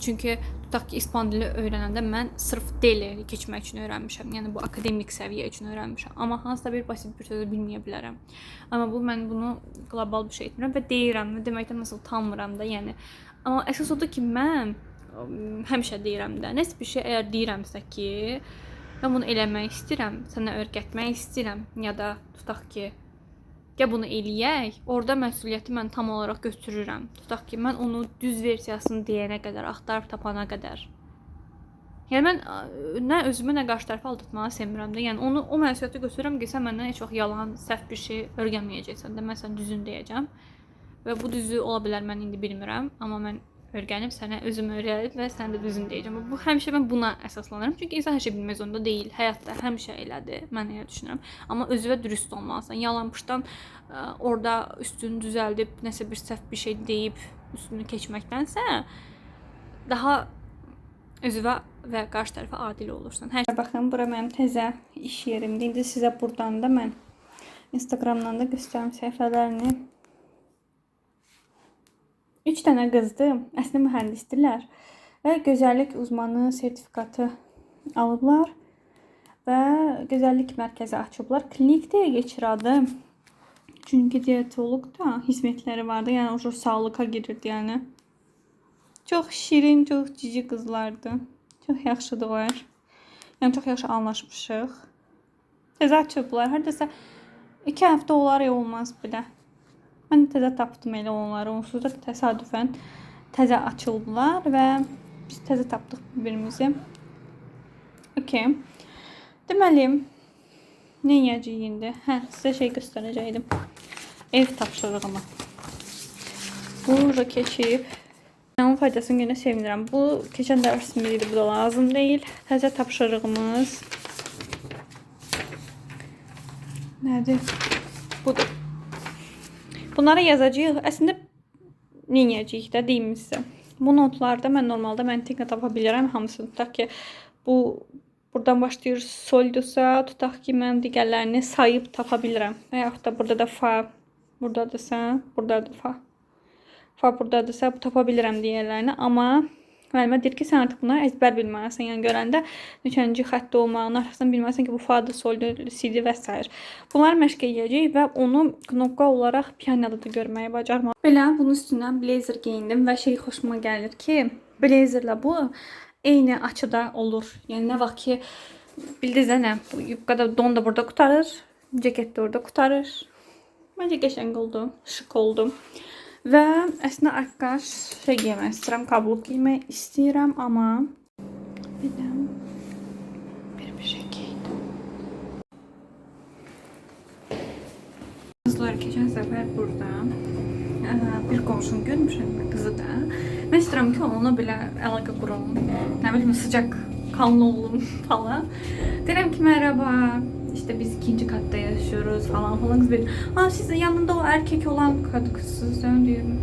Çünki tutaq ki, ispan dili öyrənəndə mən sırf deli keçmək üçün öyrənmişəm. Yəni bu akademik səviyyə üçün öyrənmişəm. Amma hansısa bir basit bir sözü bilməyə bilərəm. Amma bu mən bunu qlobal bir şey etmirəm və deyirəm və deməkdən nasıl utanmıram da, yəni. Amma əsas odur ki, mən həmişə deyirəm də, nəsə bir şey əgər deyirəmsə ki, mən bunu eləmək istəyirəm, sənə öyrətmək istəyirəm ya da tutaq ki, gəl bunu eləyək, orada məsuliyyəti mən tam olaraq götürürəm. Tutaq ki, mən onu düz versiyasını deyənə qədər, axtarıb tapana qədər. Yəni mən nə özümü, nə qarşı tərəfi aldatmağı sevmirəm də. Yəni onu o məsuliyyəti götürürəm ki, sən məndən heç vaxt yalan, səhv bir şey öyrənməyəcəksən də. Mən sənə düzünü deyəcəm. Və bu düzü ola bilər, mən indi bilmirəm, amma mən öyrənib sənə özüm öyrənib və sənə də düzünü deyəcəm. Bu həmişə mən buna əsaslanıram. Çünki insan hər şey bilmək zorunda deyil. Həyatda həmişə elədir. Mən elə düşünürəm. Amma özünə dürüst olmalısan. Yalan-pışdan orada üstünü düzəldib nəsə bir səhv bir şey deyib üstünü keçməkdənsə daha özünə və qarşı tərəfə adil olursan. Hər... Baxın, bura mənim təzə iş yerimdir. İndi sizə buradan da mən Instagramdan da göstərim səhifələrini. 3 dənə qızdı, əslində mühəndisdirlər və gözəllik uzmanı sertifikatı alıblar və gözəllik mərkəzi açıblar. Klinik deyə geçir adı. Çünki diyetoloq da xidmətləri vardı. Yəni o sağlıqa girirdi yəni. Çox şirin, çox cici qızlardı. Çox yaxşıdılar. Yəni çox yaxşı anlaşmışıq. Təzə açıblar. Hardasa 2 həftə olar ya olmaz belə. Mən təzə tapdım elə onları. Onsuz da təsadüfən təzə açıldılar və biz təzə tapdıq bir-birimizi. Okay. Deməli, nə edəcəyik indi? Hə, sizə şey göstərəcəkdim. Ev tapşırığımı. Bura keçib. Onun faydasını yenə sevinirəm. Bu keçən dərsimiz idi, bu da lazım deyil. Təzə tapşırığımız nədir? Budur. Bunları yazacağıq. Əslində nə edəcəyik də deyim sizə. Bu notlarda mən normalda məntiqlə tapa bilirəm hamısını. Tutaq ki, bu buradan başlayır soldursa, tutaq ki, mən digərlərini sayıb tapa bilirəm. Və yaxud da burada da fa, buradadırsa, buradadır fa. Fa buradadırsa, bu tapa bilirəm digərlərini. Amma müəllimə deyir ki, sən artıq bunları əzbər bilməlisən. Yəni görəndə neçənci xəttdə olmağını arxasından bilməlisən ki, bu fadır, soldur, sidir və s. Bunları məşq edəcəyik və onu knopka olaraq pianoda da görməyi bacarmalı. Belə bunun üstündən blazer geyindim və şey xoşuma gəlir ki, blazerlə bu eyni açıda olur. Yəni nə vaxt ki bildiniz nə, bu yubka da don da burada qurtarır, ceket də orada qurtarır. Məncə qəşəng oldu, şık oldu. Və əslində arkadaş şey geymək istəyirəm, kabluk geymək istəyirəm, amma belə bir şey geydim. Qızlar, keçən səfər burada bir qonşunu görmüşəm, qızı da. Mən istəyirəm ki, onunla belə əlaqə qurum, nə bilim, sıcaq kanlı olum falan. Deyirəm ki, merhaba, işte biz ikinci katta yaşıyoruz falan falan. Kız bir, ha, siz yanında o erkek olan kızsınız, diyorum.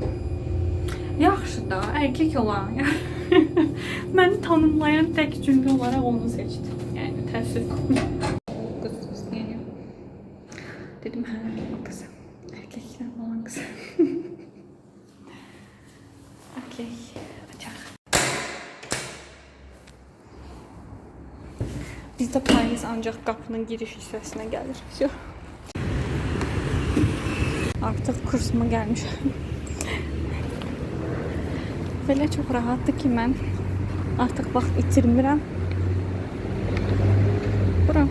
Yaxşı da, erkek olan. Məni tanımlayan tək cümlə olaraq onu seçdim. Yəni təəssüf. Qız, yəni. Dedim, hə, o qız. Erkeklə olan qız. Okey, açaq. Bizdə payız ancaq qapının giriş hissəsinə gəlir. Vəsə. Artıq kursuma gəlmişəm. Belə çox rahatdır ki, mən artıq vaxt itirmirəm. Bura.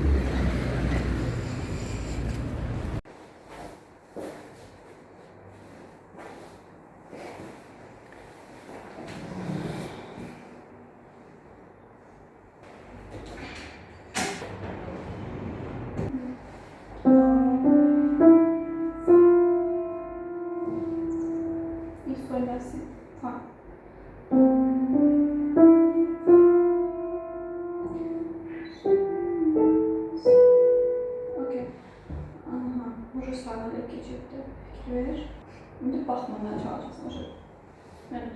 Sol, la, si, fa. Okey. Aha, burası sağ keçibdi. Fikir ver. İndi baxmadan çalacaqsın. Yəni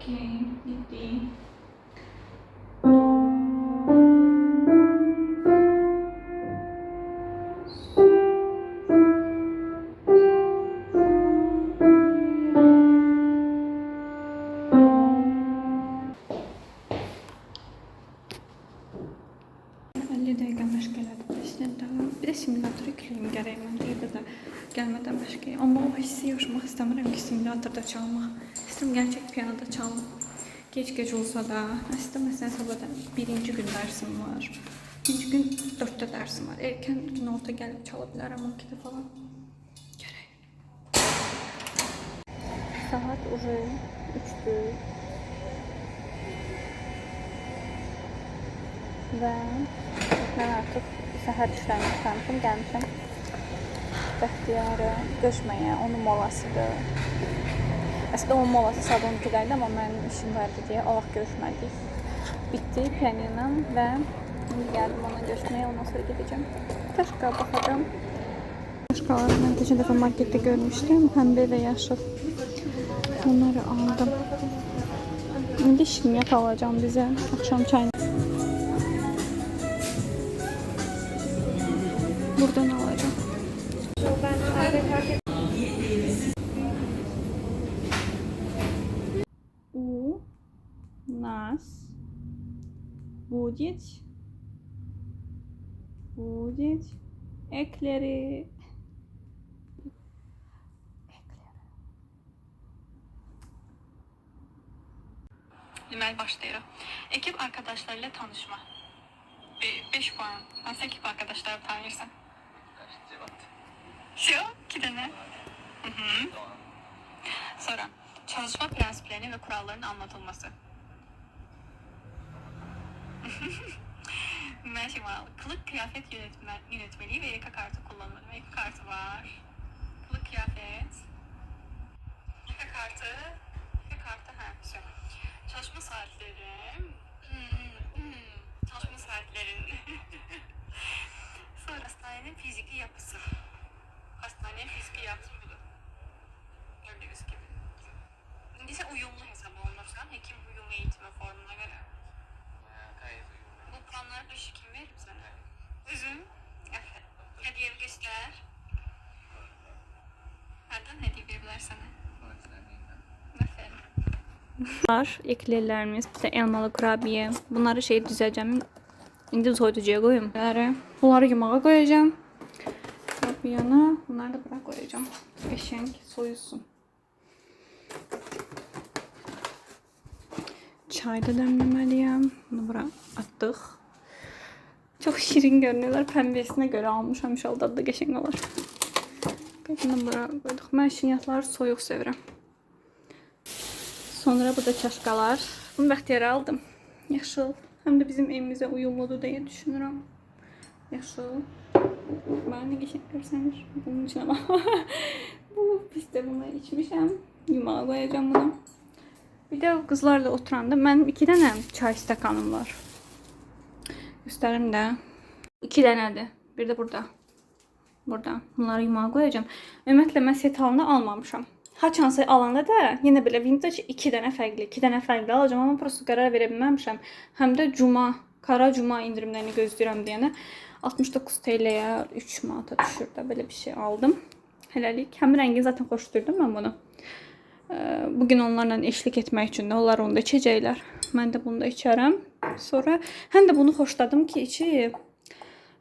Okey, gitti. Do. 50 dəqiqə məşq elədim əslində. Bir də simülator yükləyim gərək mən evdə də gəlmədən məşq eləyim. Amma o hissi yaşamaq istəmirəm ki, simülatorda çalmaq. İstəyirəm gerçək pianoda çalım. Gec-gec olsa da. Əslində məsələn sabah birinci gün dərsim var. İkinci gün 4-də dərsim var. Erkən günorta gəlib çala bilərəm 12-də falan. Gərək. Saat уже 3-dür. Və mən artıq səhər işlərini qurtarmışam, gəlmişəm Bəxtiyarı görüşməyə, onun molasıdır. Əslində onun molası saat 12-də idi, amma mənim işim vardı deyə o vaxt görüşmədik. Bitdi pianinom və indi gəldim ona görüşməyə, ondan sonra gedəcəm. Taşka baxacağam. Taşkaları mən keçən dəfə marketdə görmüşdüm, pəmbə və yaşıl. Onları aldım. İndi şirniyyat alacağım bizə, axşam çayını. Buradan alacağım. U, нас будет ekleri. Deməli başlayırıq. Ekip arkadaşlarıyla tanışma. 5 puan. Hansı ekip arkadaşları tanıyırsan? Şu, 2 dənə. Hı-hı. Sonra çalışma prensiplerinin ve kurallarının anlatılması. Merhaba. Kılık kıyafet yönetmeliği ve yaka kartı kullanımı. Yaka kartı var. Kılık kıyafet. Yaka kartı. Yaka kartı. Ha, şu. Çalışma saatleri. Çalışma saatlerin. Sonra hastanenin fiziki yapısı. Hastanenin fiziki yapısı budur. Gördüğünüz gibi. İse uyumlu hesap olunursa hekim uyum eğitimi formuna göre. Gayet uyumlu. Bu puanları 5'i kim verir sana? Üzüm. Evet. Hediye göster. Nereden hediye verirler sana? Aferin. Var eklerlərimiz, bir də elmalı kurabiye. Bunları şey düzəcəm. İndi soyuducuya qoyum. Bunları yumağa qoyacağım. Bu yana, bunları da bura qoyacağım. Qəşəng soyusun. Çay da dəmləməliyəm. Bunu bura atdıq. Çox şirin görünürlər. Pəmbəsinə görə almışam. İnşallah dadı da qəşəng olar. Bunu bura qoyduq. Mən şirniyyatları soyuq sevirəm. Sonra burada çaşqalar. Bunu Bəxtiyara aldım. Yaşıl. Həm də bizim evimizə uyumludur deyə düşünürəm. Yaşıl. Mənə nə qəşəng görsənir. Bunun içinə bax. Bu pisdə bunu içmişəm. Yumağa qoyacağım bunu. Bir də qızlarla oturanda mənim 2 dənə çay stəkanım var. Göstərim də. 2 dənədir. Bir də burada. Burada. Bunları yumağa qoyacağım. Ümumiyyətlə mən set halını almamışam. Haçansa alanda da yenə belə vintage 2 dənə fərqli, 2 dənə fərqli alacağam, amma prosto qərar verə bilməmişəm. Həm də cuma, kara cuma endirimlərini gözləyirəm deyənə 69 TL-yə 3 manata düşür də belə bir şey aldım. Hələlik. Həmin rəngini zaten xoşdurdum mən bunu. Bugün onlarla eşlik etmək üçün də onlar onu da içəcəklər. Mən də bunu da içərəm. Sonra həm də bunu xoşladım ki, içi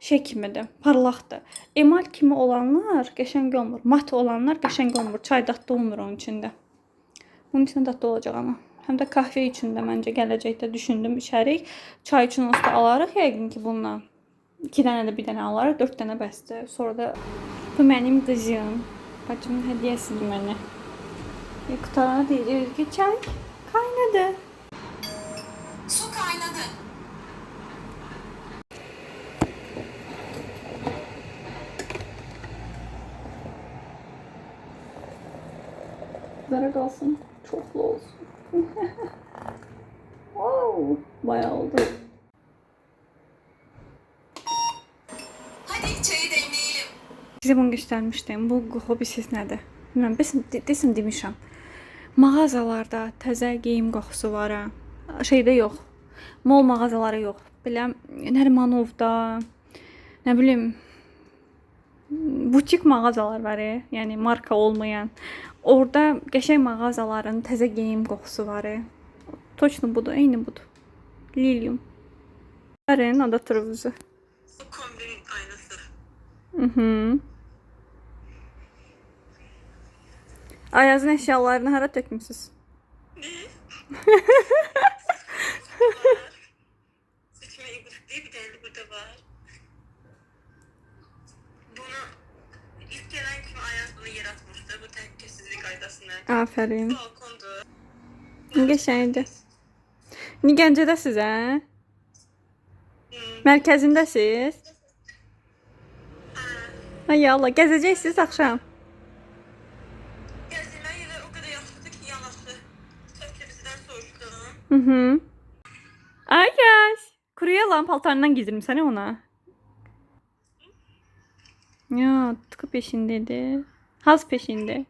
şey kimidir, parlaqdır. Emal kimi olanlar qəşəng olmur. Mat olanlar qəşəng olmur. Çay dadlı olmur onun içində. Bunun içində dadlı olacaq amma. Həm də kahve üçün də məncə gələcəkdə düşündüm içərik. Çay üçün onsuz da alarıq yəqin ki bununla. 2 dənə də bir dənə alarıq, 4 dənə bəsdir. Sonra da bu mənim qızım. Bacımın hədiyyəsidir mənə. Qutarana deyəcək ki, çay kaynadı. Su kaynadı. Zarar olsun. Çoxlu olsun. Wow, bayağı oldu. Hadi çayı demleyelim. Sizə bunu göstərmişdim. Bu qoxu nədir? Bilmirəm, desin demişəm. Mağazalarda təzə geyim qoxusu var ha. Şeydə yox. Mall mağazaları yox. Belə Nərimanovda, nə bilim, butik mağazalar var, yəni marka olmayan. Orada qəşəng mağazaların təzə geyim qoxusu var. Toçno budur, eyni budur. Lilium. Arın adatıruzu. Bu kombinin aynısı. Mhm. Ayazın əşyalarını hara tökmüsüz? Seçme ibrik diye bir tane de burada var. Bunu ilk gelen kim Ayaz bunu yaratmıştı. Bu tehlikesizlik aydasını. Aferin. Balkondu. Qəşəngdir. İndi Gəncədəsiz, hə? Mərkəzindəsiz? Ay Allah, gəzəcəksiniz axşam. Gezdirme yeri o kadar yaxşıdır ki yanaşı. Bizden soruştum. Mhm. Ayaz, kuruya lan paltarından giydirmisən ona. Ya, Tutku peşindədir. Haz peşində.